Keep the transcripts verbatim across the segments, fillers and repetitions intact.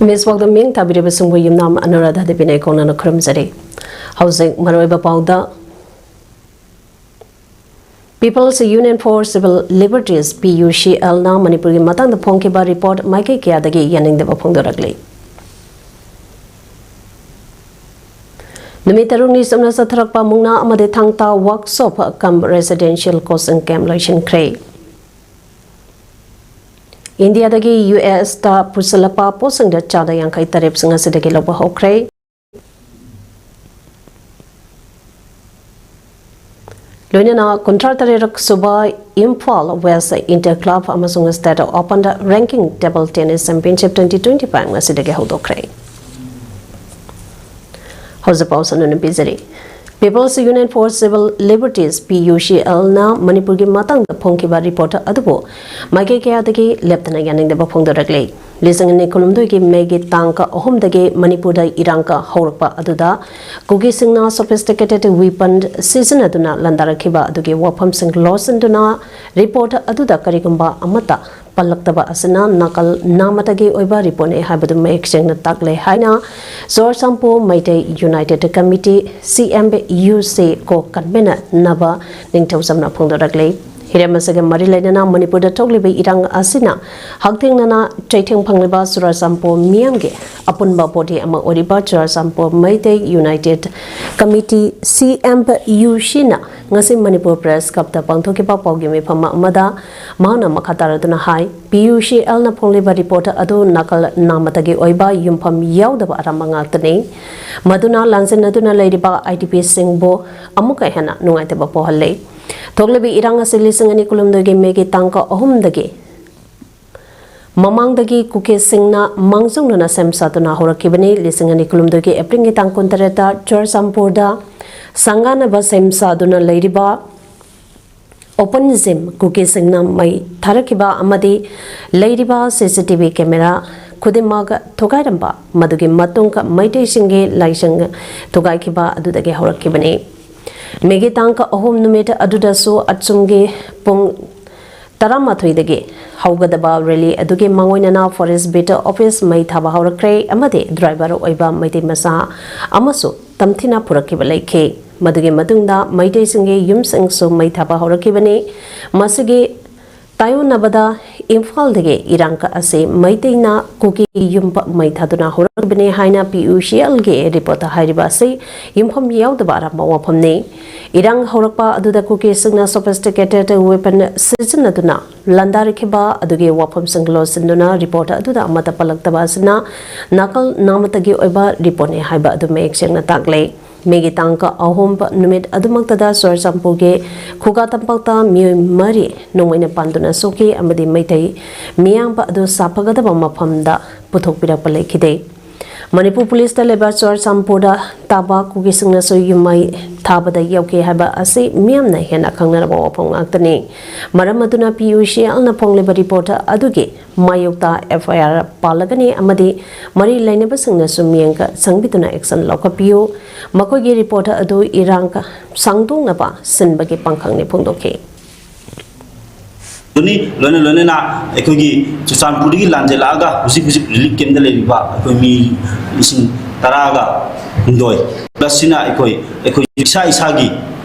ꯃꯤꯁ ꯋꯥꯛꯗ ꯃꯤꯡ ꯊꯥꯕꯤꯔꯤꯕꯁꯤꯡꯕꯨ ꯌꯨꯝꯅꯥꯝ ꯑꯅꯨꯔꯥꯙꯥ ꯗꯦꯕꯤꯅ ꯏꯀꯣꯛꯅꯅ ꯈꯨꯔꯨꯝꯖꯔꯤ꯫ ꯍꯧꯖꯤꯛ ꯃꯔꯨꯑꯣꯏꯕ ꯄꯥꯎꯗ, People's Union for Civil Liberties, P U C L ꯅ ꯃꯅꯤꯄꯨꯔꯒꯤ ꯃꯇꯥꯡꯗ ꯐꯣꯡꯈꯤꯕ ꯔꯤꯄꯣꯔꯠ ꯃꯥꯏꯀꯩ ꯀꯌꯥꯗꯒꯤ ꯌꯥꯅꯤꯡꯗꯕ ꯐꯣꯡꯗꯣꯔꯛꯂꯤ꯫ ꯅꯨꯃꯤꯠ ꯇꯔꯨꯛꯅꯤ ꯆꯨꯞꯅ ꯆꯠꯊꯔꯛꯄ ꯃꯨꯛꯅꯥ ꯑꯃꯗꯤ ꯊꯥꯡ ꯇꯥ ꯋꯥꯔꯛꯁꯣꯞ ꯀꯝ ꯔꯦꯁꯤꯗꯦꯟꯁꯤꯌꯦꯜ ꯀꯣꯆꯤꯡ ꯀꯦꯝꯞ ꯂꯣꯏꯁꯤꯟꯈ꯭ꯔꯦ꯫ ꯏꯟꯗꯤꯌꯥꯗꯒꯤ ꯌꯨ ꯑꯦꯁꯇ ꯄꯨꯁꯤꯜꯂꯛꯄ ꯄꯣꯠꯁꯤꯡꯗ ꯆꯥꯗ ꯌꯥꯡꯈꯩ ꯇꯔꯦꯠꯁꯤꯡ ꯑꯁꯤꯗꯒꯤ ꯂꯧꯕ ꯍꯧꯈ꯭ꯔꯦ꯫ ꯂꯣꯏꯅꯅ ꯀꯨꯟꯊ꯭ꯔꯥ ꯇꯔꯦꯠ ꯁꯨꯕ ꯏꯝꯐꯥꯜ ꯋꯦꯁ ꯏꯟꯇꯔ ꯀ꯭ꯂꯕ ꯑꯃꯁꯨꯡ ꯁ꯭ꯇꯦꯠ ꯑꯣꯄꯟꯗ ranking table tennis championship twenty twenty five ꯉꯁꯤꯗꯒꯤ ꯍꯧꯗꯣꯛꯈ꯭ꯔꯦ꯫ ꯍꯧꯖꯤꯛ ꯄꯥꯎ ꯁꯟꯗꯣꯛꯅ ꯄꯤꯖꯔꯤ꯫ People's Union for Civil Liberties, P U C L ꯅ ꯃꯅꯤꯄꯨꯔꯒꯤ ꯃꯇꯥꯡꯗ ꯐꯣꯡꯈꯤꯕ ꯔꯤꯄꯣꯔꯠ ꯑꯗꯨꯕꯨ ꯃꯥꯏꯀꯩ ꯀꯌꯥꯗꯒꯤ ꯂꯦꯞꯇꯅ ꯌꯥꯅꯤꯡꯗꯕ ꯐꯣꯡꯗꯣꯔꯛꯂꯤ꯫ ꯂꯤꯁꯤꯡ ꯑꯅꯤ ꯀꯨꯟꯍꯨꯝꯗꯣꯏꯒꯤ ꯃꯦꯒꯤ ꯇꯥꯡ ꯑꯍꯨꯝꯗꯒꯤ ꯃꯅꯤꯄꯨꯔꯗ ꯏꯔꯥꯡ ꯍꯧꯔꯛꯄ ꯑꯗꯨꯗ ꯀꯨꯀꯤꯁꯤꯡꯅ sophisticated weapon ꯁꯤꯖꯤꯟꯅꯗꯨꯅ ꯂꯥꯟꯗꯥꯔꯛꯈꯤꯕ ꯑꯗꯨꯒꯤ ꯋꯥꯐꯝꯁꯤꯡ ꯂꯣꯠꯁꯤꯟꯗꯨꯅ ꯔꯤꯄꯣꯔꯠ ꯑꯗꯨꯗ ꯀꯔꯤꯒꯨꯝꯕ ꯑꯃꯠꯇ ꯄꯜꯂꯛꯇꯕ ꯑꯁꯤꯅ ꯅꯥꯀꯜ ꯅꯥꯃꯇꯒꯤ ꯑꯣꯏꯕ ꯔꯤꯄꯣꯔꯠꯅꯤ ꯍꯥꯏꯕꯗꯨ ꯃꯌꯦꯛ ꯁꯦꯡꯅ ꯇꯥꯛꯂꯦ ꯍꯥꯏꯅ Churachandpur Meitei United committee, C M U C, ꯀꯣ ꯀꯟꯚꯦꯅꯔ ꯅꯕ ꯅꯤꯡꯊꯧꯖꯝꯅ ꯐꯣꯡꯗꯣꯔꯛꯂꯤ꯫ ꯍꯤꯔꯝ ꯑꯁꯤꯒ ꯃꯔꯤ ꯂꯩꯅꯅ ꯃꯅꯤꯄꯨꯔꯗ ꯊꯣꯛꯂꯤꯕ ꯏꯔꯥꯡ ꯑꯁꯤꯅ ꯍꯛꯊꯦꯡꯅꯅ ꯆꯩꯊꯦꯡ ꯐꯪꯂꯤꯕ ꯆꯨꯔꯆꯥꯟꯄꯨꯔ ꯃꯤꯌꯥꯝꯒꯤ ꯑꯄꯨꯟꯕ ꯕꯣꯗꯤ ꯑꯃ ꯑꯣꯏꯔꯤꯕ Churachandpur Meitei United committee, C M U C ꯅ ꯉꯁꯤ ꯃꯅꯤꯄꯨꯔ ꯄ꯭ꯔꯦꯁ ꯀ꯭ꯂꯕꯇ ꯄꯥꯡꯊꯣꯛꯈꯤꯕ ꯄꯥꯎꯒꯤ ꯃꯤꯐꯝ ꯑꯃꯗ ꯃꯍꯥꯛꯅ ꯃꯈꯥ ꯇꯥꯔꯗꯨꯅ ꯍꯥꯏ, P U C L ꯅ ꯐꯣꯡꯂꯤꯕ ꯔꯤꯄꯣꯔꯠ ꯑꯗꯨ ꯅꯥꯀꯜ ꯅꯥꯃꯇꯒꯤ ꯑꯣꯏꯕ ꯌꯨꯝꯐꯝ ꯌꯥꯎꯗꯕ ꯑꯔꯥꯟꯕ ꯉꯥꯛꯇꯅꯤ꯫ ꯃꯗꯨꯅ ꯂꯥꯟꯖꯦꯟꯅꯗꯨꯅ ꯂꯩꯔꯤꯕ I D P ꯁꯤꯡꯕꯨ ꯑꯃꯨꯛꯀ ꯍꯦꯟꯅ ꯅꯨꯡꯉꯥꯏꯇꯕ ꯄꯣꯛꯍꯜꯂꯦ꯫ ꯊꯣꯛꯂꯤꯕ ꯏꯔꯥꯡ ꯑꯁꯤ ꯂꯤꯁꯤꯡ ꯑꯅꯤ ꯀꯨꯟꯍꯨꯝꯗꯣꯏꯒꯤ ꯃꯦꯒꯤ ꯇꯥꯡ ꯑꯍꯨꯝꯗꯒꯤ ꯃꯃꯥꯡꯗꯒꯤ ꯀꯨꯀꯤꯁꯤꯡꯅ ꯃꯥꯡꯖꯧꯅꯅ ꯁꯦꯝ ꯁꯥꯗꯨꯅ ꯍꯧꯔꯛꯈꯤꯕꯅꯤ꯫ ꯂꯤꯁꯤꯡ ꯑꯅꯤ ꯀꯨꯟꯍꯨꯝꯗꯣꯏꯒꯤ ꯑꯦꯄ꯭ꯔꯤꯜꯒꯤ ꯇꯥꯡ ꯀꯨꯟꯇꯔꯦꯠꯇ ꯆꯨꯔꯆꯥꯟꯄꯨꯔꯗ ꯁꯪꯒꯥꯅꯕ ꯁꯦꯝ ꯁꯥꯗꯨꯅ ꯂꯩꯔꯤꯕ open gym ꯀꯨꯀꯤꯁꯤꯡꯅ ꯃꯩ ꯊꯥꯔꯛꯈꯤꯕ ꯑꯃꯗꯤ ꯂꯩꯔꯤꯕ C C T V camera ꯈꯨꯗꯤꯡꯃꯛ ꯊꯨꯒꯥꯏꯔꯝꯕ, ꯃꯗꯨꯒꯤ ꯃꯇꯨꯡ ꯃꯩꯇꯩꯁꯤꯡꯒꯤ ꯂꯥꯏꯁꯪ ꯊꯨꯒꯥꯏꯈꯤꯕ ꯑꯗꯨꯗꯒꯤ ꯍꯧꯔꯛꯈꯤꯕꯅꯤ꯫ ꯃꯦꯒꯤ ꯇꯥꯡ ꯑꯍꯨꯝ ꯅꯨꯃꯤꯠ ꯑꯗꯨꯗꯁꯨ ꯑꯆꯨꯝꯒꯤ ꯄꯨꯡ ꯇꯔꯥꯃꯥꯊꯣꯏꯗꯒꯤ ꯍꯧꯒꯗꯕ ꯔꯦꯂꯤ ꯑꯗꯨꯒꯤ ꯃꯥꯡꯑꯣꯏꯅꯅ ꯐꯣꯔꯦꯁ ꯕꯤꯠ ꯑꯣꯐꯤꯁ ꯃꯩ ꯊꯥꯕ ꯍꯧꯔꯛꯈ꯭ꯔꯦ ꯑꯃꯗꯤ ꯗ꯭ꯔꯥꯏꯚꯔ ꯑꯣꯏꯕ ꯃꯩꯇꯩ ꯃꯆꯥ ꯑꯃꯁꯨ ꯇꯝꯊꯤꯅ ꯄꯨꯔꯛꯈꯤꯕ ꯂꯩꯈꯤ꯫ ꯃꯗꯨꯒꯤ ꯃꯇꯨꯡꯗ ꯃꯩꯇꯩꯁꯤꯡꯒꯤ ꯌꯨꯝꯁꯤꯡꯁꯨ ꯃꯩ ꯊꯥꯕ ꯍꯧꯔꯛꯈꯤꯕꯅꯤ꯫ ꯃꯁꯤꯒꯤ ꯇꯥꯏꯑꯣꯟꯅꯕꯗ ꯏꯝꯐꯥꯜꯗꯒꯤ ꯏꯔꯥꯡ ꯑꯁꯤ ꯃꯩꯇꯩꯅ ꯀꯨꯀꯤ ꯌꯨꯝ ꯃꯩ ꯊꯥꯗꯨꯅ ꯍꯧꯔꯛꯈꯤꯕꯅꯤ ꯍꯥꯏꯅ ꯄꯤ ꯌꯨ ꯁꯤ ꯑꯦꯜꯒꯤ ꯔꯤꯄꯣꯔꯠꯇ ꯍꯥꯏꯔꯤꯕ ꯑꯁꯤ ꯌꯨꯝꯐꯝ ꯌꯥꯎꯗꯕ ꯑꯔꯥꯟꯕ ꯋꯥꯐꯝꯅꯤ꯫ ꯏꯔꯥꯡ ꯍꯧꯔꯛꯄ ꯑꯗꯨꯗ ꯀꯨꯀꯤꯁꯤꯡꯅ sophisticated weapon ꯁꯤꯖꯤꯟꯅꯗꯨꯅ ꯂꯥꯟꯗꯥꯔꯛꯈꯤꯕ ꯑꯗꯨꯒꯤ ꯋꯥꯐꯝꯁꯤꯡ ꯂꯣꯠꯁꯤꯟꯗꯨꯅ ꯔꯤꯄꯣꯔꯠ ꯑꯗꯨꯗ ꯑꯃꯠꯇ ꯄꯜꯂꯛꯇꯕ ꯑꯁꯤꯅ ꯅꯥꯀꯜ ꯅꯥꯃꯠꯇꯒꯤ ꯑꯣꯏꯕ ꯔꯤꯄꯣꯔꯠꯅꯤ ꯍꯥꯏꯕ ꯑꯗꯨ ꯃꯌꯦꯛ ꯁꯦꯡꯅ ꯇꯥꯛꯂꯦ꯫ ꯃꯦꯒꯤ ꯇꯥꯡ ꯑꯍꯨꯝ ꯅꯨꯃꯤꯠ ꯑꯗꯨꯃꯛꯇꯗ ꯆꯨꯔꯆꯥꯟꯄꯨꯔꯒꯤ ꯈꯨꯒꯥ ꯇꯝꯄꯥꯛꯇ ꯃꯤꯑꯣꯏ ꯃꯔꯤ ꯅꯣꯡꯃꯩꯅ ꯄꯥꯟꯗꯨꯅ ꯁꯣꯛꯈꯤ ꯑꯃꯗꯤ ꯃꯩꯇꯩ ꯃꯤꯌꯥꯝꯕ ꯑꯗꯨ ꯁꯥꯐꯒꯗꯕ ꯃꯐꯝꯗ ꯄꯨꯊꯣꯛꯄꯤꯔꯛꯄ ꯂꯩꯈꯤꯗꯦ꯫ ꯃꯅꯤꯄꯨꯔ ꯄꯨꯂꯤꯁꯇ ꯂꯩꯕ ꯆꯨꯔꯆꯥꯟꯄꯨꯔꯗ ꯇꯥꯕ ꯀꯨꯀꯤꯁꯤꯡꯅꯁꯨ ꯌꯨꯝꯃꯩ ꯊꯥꯕꯗ ꯌꯥꯎꯈꯤ ꯍꯥꯏꯕ ꯑꯁꯤ ꯃꯤꯌꯥꯝꯅ ꯍꯦꯟꯅ ꯈꯪꯅꯔꯕ ꯋꯥꯐꯝ ꯉꯥꯛꯇꯅꯤ꯫ ꯃꯔꯝ ꯑꯗꯨꯅ ꯄꯤ ꯌꯨ ꯁꯤ ꯑꯦꯜꯅ ꯐꯣꯡꯂꯤꯕ ꯔꯤꯄꯣꯔꯠ ꯑꯗꯨꯒꯤ ꯃꯥꯌꯣꯛꯇ ꯑꯦꯐ ꯑꯥꯏ ꯑꯥꯔ ꯄꯥꯜꯂꯒꯅꯤ ꯑꯃꯗꯤ ꯃꯔꯤ ꯂꯩꯅꯕꯁꯤꯡꯅꯁꯨ ꯃꯤꯠꯌꯦꯡ ꯆꯪꯕꯤꯗꯨꯅ ꯑꯦꯛꯁꯟ ꯂꯧꯈꯠꯄꯤꯌꯨ꯫ ꯃꯈꯣꯏꯒꯤ ꯔꯤꯄꯣꯔꯠ ꯑꯗꯨ ꯏꯔꯥꯡ ꯁꯥꯡꯗꯣꯛꯅꯕ ꯁꯤꯟꯕꯒꯤ ꯄꯥꯡꯈꯪꯅꯤ ꯐꯣꯡꯗꯣꯛꯈꯤ꯫ ꯑꯗꯨꯅꯤ ꯂꯣꯏꯅ ꯂꯣꯏꯅꯅ ꯑꯩꯈꯣꯏꯒꯤ ꯆꯨꯔꯆꯥꯟꯄꯨꯔꯗꯒꯤ ꯂꯥꯟꯖꯦꯜꯂꯛꯑꯒ ꯍꯧꯖꯤꯛ ꯍꯧꯖꯤꯛ ꯔꯤꯂꯤꯐ ꯀꯦꯝꯞꯇ ꯂꯩꯔꯤꯕ ꯑꯩꯈꯣꯏ ꯃꯤ ꯂꯤꯁꯤꯡ ꯇꯔꯥꯒ ꯍꯨꯝꯗꯣꯏ ꯄ꯭ꯂꯁꯁꯤꯅ ꯑꯩꯈꯣꯏ ꯑꯩꯈꯣꯏ ꯏꯁꯥ ꯏꯁꯥꯒꯤ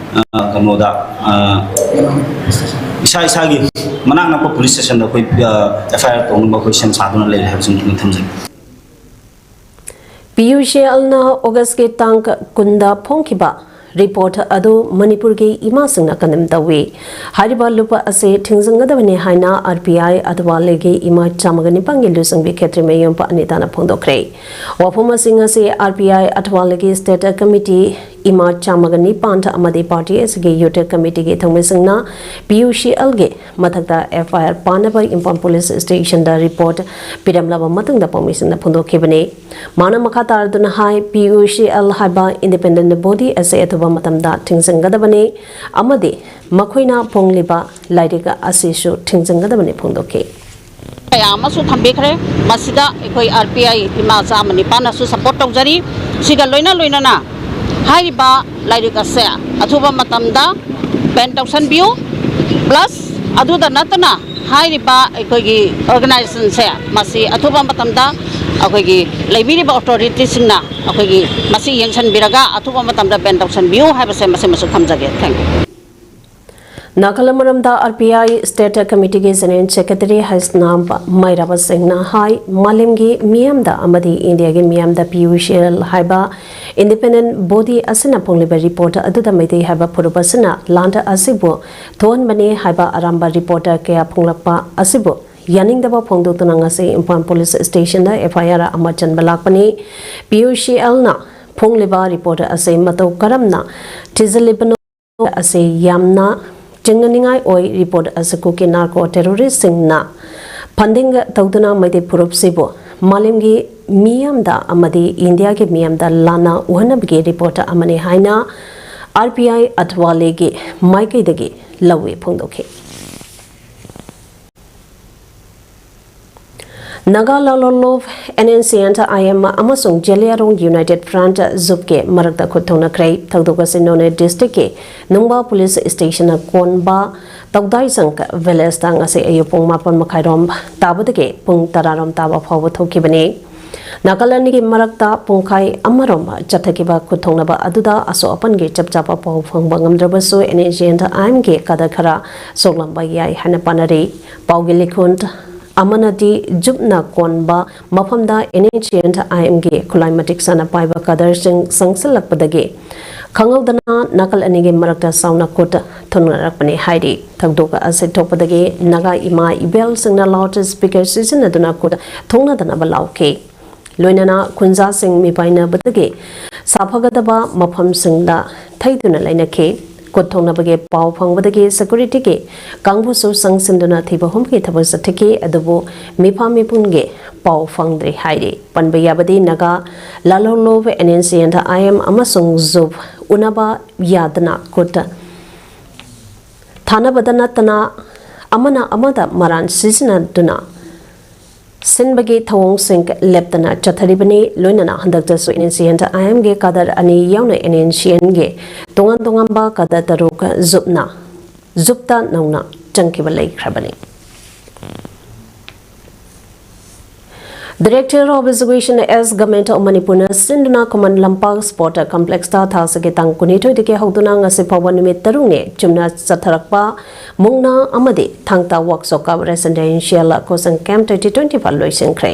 ꯑ, ꯀꯩꯅꯣꯗ ꯑ, ꯏꯁꯥ ꯏꯁꯥꯒꯤ ꯃꯅꯥꯛ ꯅꯛꯄ ꯄꯨꯂꯤꯁ ꯁ꯭ꯇꯦꯁꯟꯗ ꯑꯩꯈꯣꯏ ꯑꯦꯐ ꯑꯥꯏ ꯑꯥꯔ ꯇꯧꯅꯕ ꯑꯩꯈꯣꯏ ꯁꯦꯝ ꯁꯥꯗꯨꯅ ꯂꯩꯔꯦ ꯍꯥꯏꯕꯁꯤꯃ ꯊꯝꯖꯒꯦ꯫ ꯄꯤ ꯌꯨ ꯁꯤ ꯑꯦꯜꯅ ꯑꯣꯒꯁꯀꯤ ꯇꯥꯡ ꯀꯨꯟꯗ ꯐꯣꯡꯈꯤꯕ ꯔꯤꯄꯣꯔꯠ ꯑꯗꯨ ꯃꯅꯤꯄꯨꯔꯒꯤ ꯏꯃꯥꯁꯤꯡꯅ ꯀꯟꯗꯦꯝ ꯇꯧꯏ꯫ ꯍꯥꯏꯔꯤꯕ ꯂꯨꯞ ꯑꯁꯤ ꯊꯤꯡꯖꯤꯟꯒꯗꯕꯅꯤ ꯍꯥꯏꯅ ꯑꯥꯔ ꯄꯤ ꯑꯥꯏ ꯑꯊꯧꯕꯥꯜꯒꯤ ꯏꯃꯥ ꯆꯥꯝꯃꯒ ꯅꯤꯄꯥꯟꯒꯤ ꯂꯨꯆꯤꯡꯕꯤ ꯈꯦꯇ꯭ꯔꯤꯃꯌꯨꯝ ꯑꯅꯤꯇꯥꯅ ꯐꯣꯡꯗꯣꯛꯈ꯭ꯔꯦ꯫ ꯋꯥꯐꯝ ꯑꯁꯤꯡ ꯑꯁꯤ ꯑꯥꯔ ꯄꯤ ꯑꯥꯏ ꯑꯊꯧꯕꯥꯜꯒꯤ ꯁ꯭ꯇꯦꯠ ꯀꯃꯤꯇꯤ, ꯏꯃꯥ ꯆꯥꯝꯃꯒ ꯅꯤꯄꯥꯟ ꯑꯃꯗꯤ ꯄꯥꯔꯇꯤ ꯑꯁꯤꯒꯤ ꯌꯨꯠ ꯀꯃꯤꯇꯤꯒꯤ ꯊꯧꯃꯤꯁꯤꯡꯅ ꯄꯤ ꯌꯨ ꯁꯤ ꯑꯦꯜꯒꯤ ꯃꯊꯛꯇ ꯑꯦꯐ ꯑꯥꯏ ꯑꯥꯔ ꯄꯥꯟꯅꯕ ꯏꯝꯐꯥꯜ ꯄꯨꯂꯤꯁ ꯁ꯭ꯇꯦꯁꯟꯗ ꯔꯤꯄꯣꯔꯠ ꯄꯤꯔꯝꯂꯕ ꯃꯇꯨꯡꯗ ꯄꯥꯎꯃꯤꯁꯤꯡꯅ ꯐꯣꯡꯗꯣꯛꯈꯤꯕꯅꯤ꯫ ꯃꯥꯅ ꯃꯈꯥ ꯇꯥꯔꯗꯨꯅ ꯍꯥꯏ, ꯄꯤ ꯌꯨ ꯁꯤ ꯑꯦꯜ ꯍꯥꯏꯕ ꯏꯟꯗꯤꯄꯦꯟꯗꯦꯟꯠ ꯕꯣꯗꯤ ꯑꯁꯤ ꯑꯊꯨꯕ ꯃꯇꯝꯗ ꯊꯤꯡꯖꯤꯟꯒꯗꯕꯅꯤ ꯑꯃꯗꯤ ꯃꯈꯣꯏꯅ ꯐꯣꯡꯂꯤꯕ ꯂꯥꯏꯔꯤꯛ ꯑꯁꯤꯁꯨ ꯊꯤꯡꯖꯤꯟꯒꯗꯕꯅꯤ ꯐꯣꯡꯗꯣꯛꯈꯤ꯫ ꯀꯌꯥ ꯑꯃꯁꯨ ꯊꯝꯕꯤꯈ꯭ꯔꯦ꯫ ꯃꯁꯤꯗ ꯑꯩꯈꯣꯏ ꯑꯥꯔ ꯄꯤ ꯑꯥꯏ ꯏꯃꯥ ꯆꯥꯝꯃ ꯅꯤꯄꯥꯟꯅꯁꯨ ꯁꯄꯣꯔꯠ ꯇꯧꯖꯔꯤ꯫ ꯁꯤꯒ ꯂꯣꯏꯅ ꯂꯣꯏꯅꯅ ꯍꯥꯏꯔꯤꯕ ꯂꯥꯏꯔꯤꯛ ꯑꯁꯦ ꯑꯊꯨꯕ ꯃꯇꯝꯗ ꯕꯦꯟ ꯇꯧꯁꯟꯕꯤꯌꯨ, ꯄ꯭ꯂꯁ ꯑꯗꯨꯗ ꯅꯠꯇꯅ ꯍꯥꯏꯔꯤꯕ ꯑꯩꯈꯣꯏꯒꯤ ꯑꯣꯔꯒꯅꯥꯏꯖꯦꯁꯟꯁꯦ ꯃꯁꯤ ꯑꯊꯨꯕ ꯃꯇꯝꯗ ꯑꯩꯈꯣꯏꯒꯤ ꯂꯩꯕꯤꯔꯤꯕ ꯑꯣꯊꯣꯔꯤꯇꯤꯁꯤꯡꯅ ꯑꯩꯈꯣꯏꯒꯤ ꯃꯁꯤ ꯌꯦꯡꯁꯤꯟꯕꯤꯔꯒ ꯑꯊꯨꯕ ꯃꯇꯝꯗ ꯕꯦꯟ ꯇꯧꯁꯟꯕꯤꯌꯨ ꯍꯥꯏꯕꯁꯦ ꯃꯁꯤꯃꯁꯨ ꯊꯝꯖꯒꯦ꯫ Thank you꯫ ꯅꯥꯒꯥꯂꯦꯟ ꯃꯔꯝꯗ R P I State Committeeꯒꯤ General Secretary Heisnam ꯃꯩꯔꯥꯕ ꯁꯤꯡꯅ ꯍꯥꯏ, ꯃꯥꯂꯦꯝꯒꯤ ꯃꯤꯌꯥꯝꯗ ꯑꯃꯗꯤ ꯏꯟꯗꯤꯌꯥꯒꯤ ꯃꯤꯌꯥꯝꯗ P U C L ꯍꯥꯏꯕ independent body ꯑꯁꯤꯅ ꯐꯣꯡꯂꯤꯕ report ꯑꯗꯨꯗ ꯃꯩꯇꯩ ꯍꯥꯏꯕ ꯐꯨꯔꯨꯞ ꯑꯁꯤꯅ ꯂꯥꯟꯗ ꯑꯁꯤꯕꯨ ꯊꯣꯛꯍꯟꯕꯅꯤ ꯍꯥꯏꯕ ꯑꯔꯥꯟꯕ report ꯀꯌꯥ ꯐꯣꯡꯂꯛꯄ ꯑꯁꯤꯕꯨ ꯌꯥꯅꯤꯡꯗꯕ ꯐꯣꯡꯗꯣꯛꯇꯨꯅ ꯉꯁꯤ Imphal Police Stationꯗ F I R ꯑꯃ ꯆꯟꯕ ꯂꯥꯛꯄꯅꯤ꯫ P U C Lꯅ ꯐꯣꯡꯂꯤꯕ report ꯑꯁꯤ ꯃꯇꯧ ꯀꯔꯝꯅ ꯊꯤꯖꯤꯜꯂꯤꯕꯅꯣ ꯑꯁꯤ ꯌꯥꯝꯅ ꯆꯤꯡꯅꯅꯤꯡꯉꯥꯏ ꯑꯣꯏ꯫ Report ꯑꯁꯤ ꯀꯨꯀꯤ narco terroristꯁꯤꯡꯅ funding ꯇꯧꯗꯨꯅ ꯃꯩꯇꯩ ꯐꯨꯔꯨꯞꯁꯤꯕꯨ ꯃꯥꯂꯦꯝꯒꯤ ꯃꯤꯌꯥꯝꯗ ꯑꯃꯗꯤ ꯏꯟꯗꯤꯌꯥꯒꯤ ꯃꯤꯌꯥꯝꯗ ꯂꯥꯟꯅ ꯎꯍꯟꯅꯕꯒꯤ report ꯑꯃꯅꯤ ꯍꯥꯏꯅ R P I ꯑꯊꯋꯥꯂꯦꯒꯤ ꯃꯥꯏꯀꯩꯗꯒꯤ ꯂꯧꯏ ꯐꯣꯡꯗꯣꯛꯈꯤ꯫ Naga ꯂꯥꯂꯣꯂꯣꯞ, N N C and I M ꯑꯃꯁꯨꯡ ꯖꯦꯂꯤꯌꯥꯡꯔꯣꯡ United Front, ꯖꯨꯞꯀꯤ ꯃꯔꯛꯇ ꯈꯨꯠ ꯊꯣꯛꯅꯈ꯭ꯔꯦ꯫ ꯊꯧꯗꯣꯛ ꯑꯁꯤ ꯅꯣꯅꯦ districtꯀꯤ ꯅꯨꯡꯕꯥ police stationꯅ ꯀꯣꯟꯕ ꯇꯧꯗꯥꯏꯖꯪ villageꯇ ꯉꯁꯤ ꯑꯌꯨꯛ ꯄꯨꯡ ꯃꯥꯄꯟ ꯃꯈꯥꯏꯔꯣꯝ ꯇꯥꯕꯗꯒꯤ ꯄꯨꯡ ꯇꯔꯥꯔꯣꯝ ꯇꯥꯕ ꯐꯥꯎꯕ ꯊꯣꯛꯈꯤꯕꯅꯤ꯫ ꯅꯥꯀꯜ ꯑꯅꯤꯒꯤ ꯃꯔꯛꯇ ꯄꯨꯡꯈꯥꯏ ꯑꯃꯔꯣꯝ ꯆꯠꯊꯈꯤꯕ ꯈꯨꯠ ꯊꯣꯛꯅꯕ ꯑꯗꯨꯗ ꯑꯁꯣꯛ ꯑꯄꯟꯒꯤ ꯆꯞ ꯆꯥꯕ ꯄꯥꯎ ꯐꯪꯕ ꯉꯝꯗ꯭ꯔꯕꯁꯨ, N N C and I Mꯒꯤ ꯀꯥꯗꯔ ꯈꯔ ꯁꯣꯛꯂꯝꯕ ꯌꯥꯏ ꯍꯥꯏꯅ ꯄꯥꯅꯔꯤ꯫ ꯄꯥꯎꯒꯤ ꯂꯤꯈꯨꯟ ꯑꯃꯅꯗꯤ ꯖꯨꯞꯅ ꯀꯣꯟꯕ ꯃꯐꯝꯗ N N C and I Mꯒꯤ ꯈꯨꯠꯂꯥꯏ ꯃꯇꯤꯛ ꯆꯥꯅ ꯄꯥꯏꯕ ꯀꯥꯗꯔꯁꯤꯡ ꯆꯪꯁꯤꯜꯂꯛꯄꯗꯒꯤ ꯈꯪꯍꯧꯗꯅ ꯅꯥꯀꯜ ꯑꯅꯤꯒꯤ ꯃꯔꯛꯇ ꯆꯥꯎꯅ ꯈꯨꯠ ꯊꯣꯛꯅꯔꯛꯄꯅꯤ ꯍꯥꯏꯔꯤ꯫ ꯊꯧꯗꯣꯛ ꯑꯁꯤ ꯊꯣꯛꯄꯗꯒꯤ ꯅꯥꯒꯥ ꯏꯃꯥ ꯏꯕꯦꯜꯁꯤꯡꯅ loud speaker ꯁꯤꯖꯤꯟꯅꯗꯨꯅ ꯈꯨꯠ ꯊꯣꯛꯅꯗꯅꯕ ꯂꯥꯎꯈꯤ꯫ ꯂꯣꯏꯅꯅ ꯈꯨꯟꯖꯥꯁꯤꯡ ꯃꯤꯄꯥꯏꯅꯕꯗꯒꯤ ꯁꯥꯐꯒꯗꯕ ꯃꯐꯝꯁꯤꯡꯗ ꯊꯩꯗꯨꯅ ꯂꯩꯅꯈꯤ꯫ ꯈꯨꯠ ꯊꯣꯛꯅꯕꯒꯤ ꯄꯥꯎ ꯐꯪꯕꯗꯒꯤ securityꯒꯤ ꯀꯥꯡꯕꯨꯁꯨ ꯆꯪꯁꯤꯟꯗꯨꯅ ꯊꯤꯕ ꯍꯨꯝꯕꯒꯤ ꯊꯕꯛ ꯆꯠꯊꯈꯤ, ꯑꯗꯨꯕꯨ ꯃꯤꯐꯥ ꯃꯤꯄꯨꯟꯒꯤ ꯄꯥꯎ ꯐꯪꯗ꯭ꯔꯤ ꯍꯥꯏꯔꯤ꯫ ꯄꯟꯕ ꯌꯥꯕꯗꯤ Naga ꯂꯥꯂꯣꯂꯣꯞ, N N C and I M ꯑꯃꯁꯨꯡ ꯖꯨꯞ ꯎꯅꯕ ꯌꯥꯗꯅ ꯈꯨꯠ ꯊꯥꯅꯕꯗ ꯅꯠꯇꯅ ꯑꯃꯅ ꯑꯃꯗ ꯃꯔꯥꯟ ꯁꯤꯖꯤꯟꯅꯗꯨꯅ ꯁꯤꯟꯕꯒꯤ ꯊꯧꯑꯣꯡꯁꯤꯡ ꯂꯦꯞꯇꯅ ꯆꯠꯊꯔꯤꯕꯅꯤ꯫ ꯂꯣꯏꯅꯅ ꯍꯟꯗꯛꯇꯁꯨ N N C and I Mꯒꯤ ꯀꯥꯗꯔ ꯑꯅꯤ ꯌꯥꯎꯅ N N C Nꯒꯤ ꯇꯣꯉꯥꯟ ꯇꯣꯉꯥꯟꯕ ꯀꯥꯗꯔ ꯇꯔꯨꯛ ꯖꯨꯞꯅ, ꯖꯨꯞꯇ ꯅꯧꯅ ꯆꯪꯈꯤꯕ ꯂꯩꯈ꯭ꯔꯕꯅꯤ꯫ Director of Education S Government of ꯃꯅꯤꯄꯨꯔꯅ ꯁꯤꯟꯗꯨꯅ ꯈꯨꯃꯟ ꯂꯝꯄꯥꯛ ꯁ꯭ꯄꯣꯔꯠ ꯀꯝꯄ꯭ꯂꯦꯛꯁꯇ ꯊꯥꯁꯤꯒꯤ ꯇꯥꯡ ꯀꯨꯟꯅꯤꯊꯣꯏꯗꯒꯤ ꯍꯧꯗꯨꯅ ꯉꯁꯤ ꯐꯥꯎꯕ ꯅꯨꯃꯤꯠ ꯇꯔꯨꯛꯅꯤ ꯆꯨꯝꯅ ꯆꯠꯊꯔꯛꯄ ꯃꯨꯛꯅꯥ ꯑꯃꯗꯤ ꯊꯥꯡ ꯇꯥ workshop cum residential coaching camp twenty twenty five ꯂꯣꯏꯁꯤꯟꯈ꯭ꯔꯦ꯫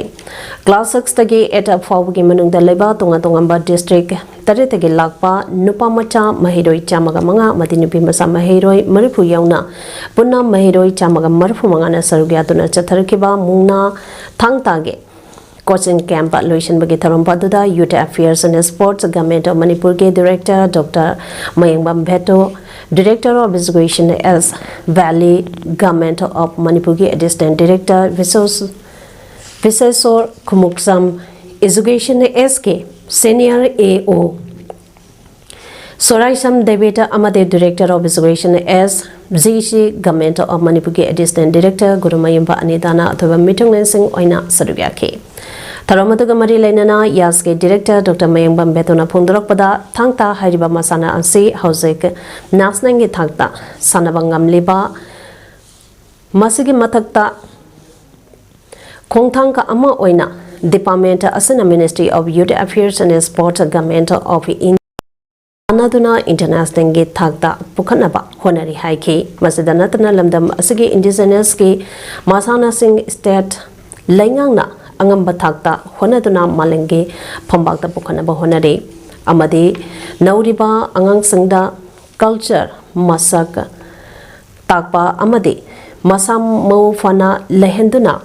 Class six ꯇꯒꯤ eight ꯐꯥꯎꯕꯒꯤ ꯃꯅꯨꯡꯗ ꯂꯩꯕ ꯇꯣꯉꯥꯟ ꯇꯣꯉꯥꯟꯕ district ꯇꯔꯦꯠꯇꯒꯤ ꯂꯥꯛꯄ ꯅꯨꯄꯥ ꯃꯆꯥ ꯃꯍꯩꯔꯣꯏ ꯆꯥꯝꯃꯒ ꯃꯉꯥ ꯑꯃꯗꯤ ꯅꯨꯄꯤ ꯃꯆꯥ ꯃꯍꯩꯔꯣꯏ ꯃꯔꯤꯐꯨ ꯌꯥꯎꯅ ꯄꯨꯟꯅ ꯃꯍꯩꯔꯣꯏ ꯆꯥꯝꯃꯒ ꯃꯔꯤꯐꯨ ꯃꯉꯥꯅ ꯁꯔꯨꯛ ꯌꯥꯗꯨꯅ ꯆꯠꯊꯔꯛꯈꯤꯕ ꯃꯨꯛꯅꯥ ꯊꯥꯡ ꯇꯥꯒꯤ ꯀꯣꯆꯤꯡ ꯀꯦꯝꯞ ꯂꯣꯏꯁꯤꯟꯕꯒꯤ ꯊꯧꯔꯝ ꯑꯗꯨꯗ Youth Affairs and Sports Government of ꯃꯅꯤꯄꯨꯔꯒꯤ Director Doctor Mayengbam ꯚꯦꯇꯣ, Director of Education S Valley Government of ꯃꯅꯤꯄꯨꯔꯒꯤ Assistant Director ꯕꯤꯁꯣꯁ-, ꯕꯤꯁꯦꯁꯣꯔ Khumukcham, Education S ꯀꯤ Senior A O ꯁꯣꯔꯥꯏꯁꯝ ꯗꯦꯕꯤꯗ ꯑꯃꯗꯤ Director of Education S G C Government of ꯃꯅꯤꯄꯨꯔꯒꯤ Assistant Director ꯒꯨꯔꯨꯃꯌꯨꯝꯕ ꯑꯅꯤꯇꯥꯅ ꯑꯊꯣꯏꯕ ꯃꯤꯊꯨꯡꯂꯦꯟꯁꯤꯡ ꯑꯣꯏꯅ ꯁꯔꯨꯛ ꯌꯥꯈꯤ꯫ ꯊꯧꯔꯝ ꯑꯗꯨꯒ ꯃꯔꯤ ꯂꯩꯅꯅ ꯌꯥꯁꯀꯤ Director Doctor ꯃꯌꯦꯡꯕꯝ ꯚꯦꯇꯣꯅ ꯐꯣꯡꯗꯣꯔꯛꯄꯗ, ꯊꯥꯡ ꯇꯥ ꯍꯥꯏꯔꯤꯕ ꯃꯁꯥꯟꯅ ꯑꯁꯤ ꯍꯧꯖꯤꯛ national ꯒꯤ ꯊꯥꯛꯇ ꯁꯥꯟꯅꯕ ꯉꯝꯂꯤꯕ, ꯃꯁꯤꯒꯤ ꯃꯊꯛꯇ ꯈꯣꯡꯊꯥꯡ ꯑꯃ ꯑꯣꯏꯅ department ꯑꯁꯤꯅ Ministry of Youth Affairs and Sports, Government of India ꯇꯥꯟꯅꯗꯨꯅ international ꯒꯤ ꯊꯥꯛꯇ ꯄꯨꯈꯠꯅꯕ ꯍꯣꯠꯅꯔꯤ ꯍꯥꯏꯈꯤ꯫ ꯃꯁꯤꯗ ꯅꯠꯇꯅ ꯂꯝꯗꯝ ꯑꯁꯤꯒꯤ indigenous ꯀꯤ ꯃꯁꯥꯟꯅꯁꯤꯡ state ꯂꯩꯉꯥꯛꯅ ꯑꯉꯝꯕ ꯊꯥꯛꯇ ꯍꯣꯠꯅꯗꯨꯅ ꯃꯥꯂꯦꯝꯒꯤ ꯐꯝꯕꯥꯛꯇ ꯄꯨꯈꯠꯅꯕ ꯍꯣꯠꯅꯔꯤ ꯑꯃꯗꯤ ꯅꯧꯔꯤꯕ ꯑꯉꯥꯡꯁꯤꯡꯗ culture, ꯃꯁꯛ ꯇꯥꯛꯄ ꯑꯃꯗꯤ ꯃꯁꯥ ꯃꯎ ꯐꯅ ꯂꯩꯍꯟꯗꯨꯅ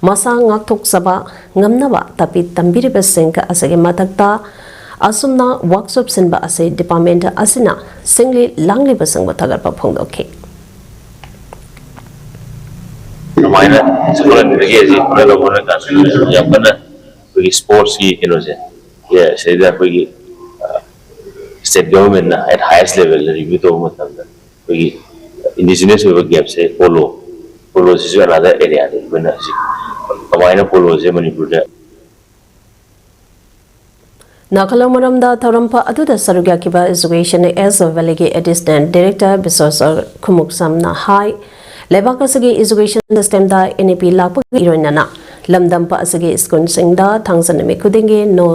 ꯃꯁꯥ ꯉꯥꯛꯊꯣꯛꯆꯕ ꯉꯝꯅꯕ ꯇꯥꯛꯄꯤ ꯇꯝꯕꯤꯔꯤꯕꯁꯤꯡ ꯑꯁꯤꯒꯤ ꯃꯊꯛꯇ ꯑꯁꯨꯝꯅ workshop ꯁꯤꯟꯕ ꯑꯁꯤ department ꯑꯁꯤꯅ ꯁꯤꯡꯂꯤ ꯂꯥꯡꯂꯤꯕꯁꯤꯡꯕꯨ ꯊꯥꯒꯠꯄ ꯐꯣꯡꯗꯣꯛꯈꯤ꯫ ꯑꯗꯨꯃꯥꯏꯅ ꯆꯥꯎꯈꯠꯂꯛꯄꯗꯒꯤ ꯍꯧꯖꯤꯛ ꯈꯨꯃꯟ ꯂꯝꯄꯥꯛ ꯀꯥꯟꯁꯤꯗ ꯌꯥꯝ ꯀꯟꯅ ꯑꯩꯈꯣꯏꯒꯤ sports ꯀꯤ ꯀꯩꯅꯣꯁꯦ, ꯑꯦ, ꯁꯤꯗꯩꯗ ꯑꯩꯈꯣꯏꯒꯤ, ꯑ, state government ꯅ at highest level the review ꯇꯧꯕ ꯃꯇꯝꯗ ꯑꯩꯈꯣꯏꯒꯤ indigenous ꯑꯣꯏꯕ game ꯁꯦ polo, polo ꯁꯤꯁꯨ another area ꯅꯤ꯫ ꯑꯩꯈꯣꯏꯅ ꯍꯧꯖꯤꯛ ꯀꯃꯥꯏꯅ polo ꯁꯦ ꯃꯅꯤꯄꯨꯔꯗ ꯅꯥꯀꯂꯣꯡ ꯃꯔꯝꯗ ꯊꯧꯔꯝ ꯐ-, ꯑꯗꯨꯗ ꯁꯔꯨꯛ ꯌꯥꯈꯤꯕ Education S Valley ꯒꯤ Assistant Director ꯕꯤꯁ꯭ꯋꯦꯁꯣꯔ ꯈꯨꯃꯨꯛꯁꯝꯅ ꯍꯥꯏ, ꯂꯩꯕꯥꯛ ꯑꯁꯤꯒꯤ education systemꯗ NEP ꯂꯥꯛꯄꯒ ꯏꯔꯣꯏꯅꯅ ꯂꯝꯗꯝ ꯑꯁꯤꯒꯤ schoolꯁꯤꯡꯗ ꯊꯥꯡꯖ ꯅꯨꯃꯤꯠ ꯈꯨꯗꯤꯡꯒꯤ No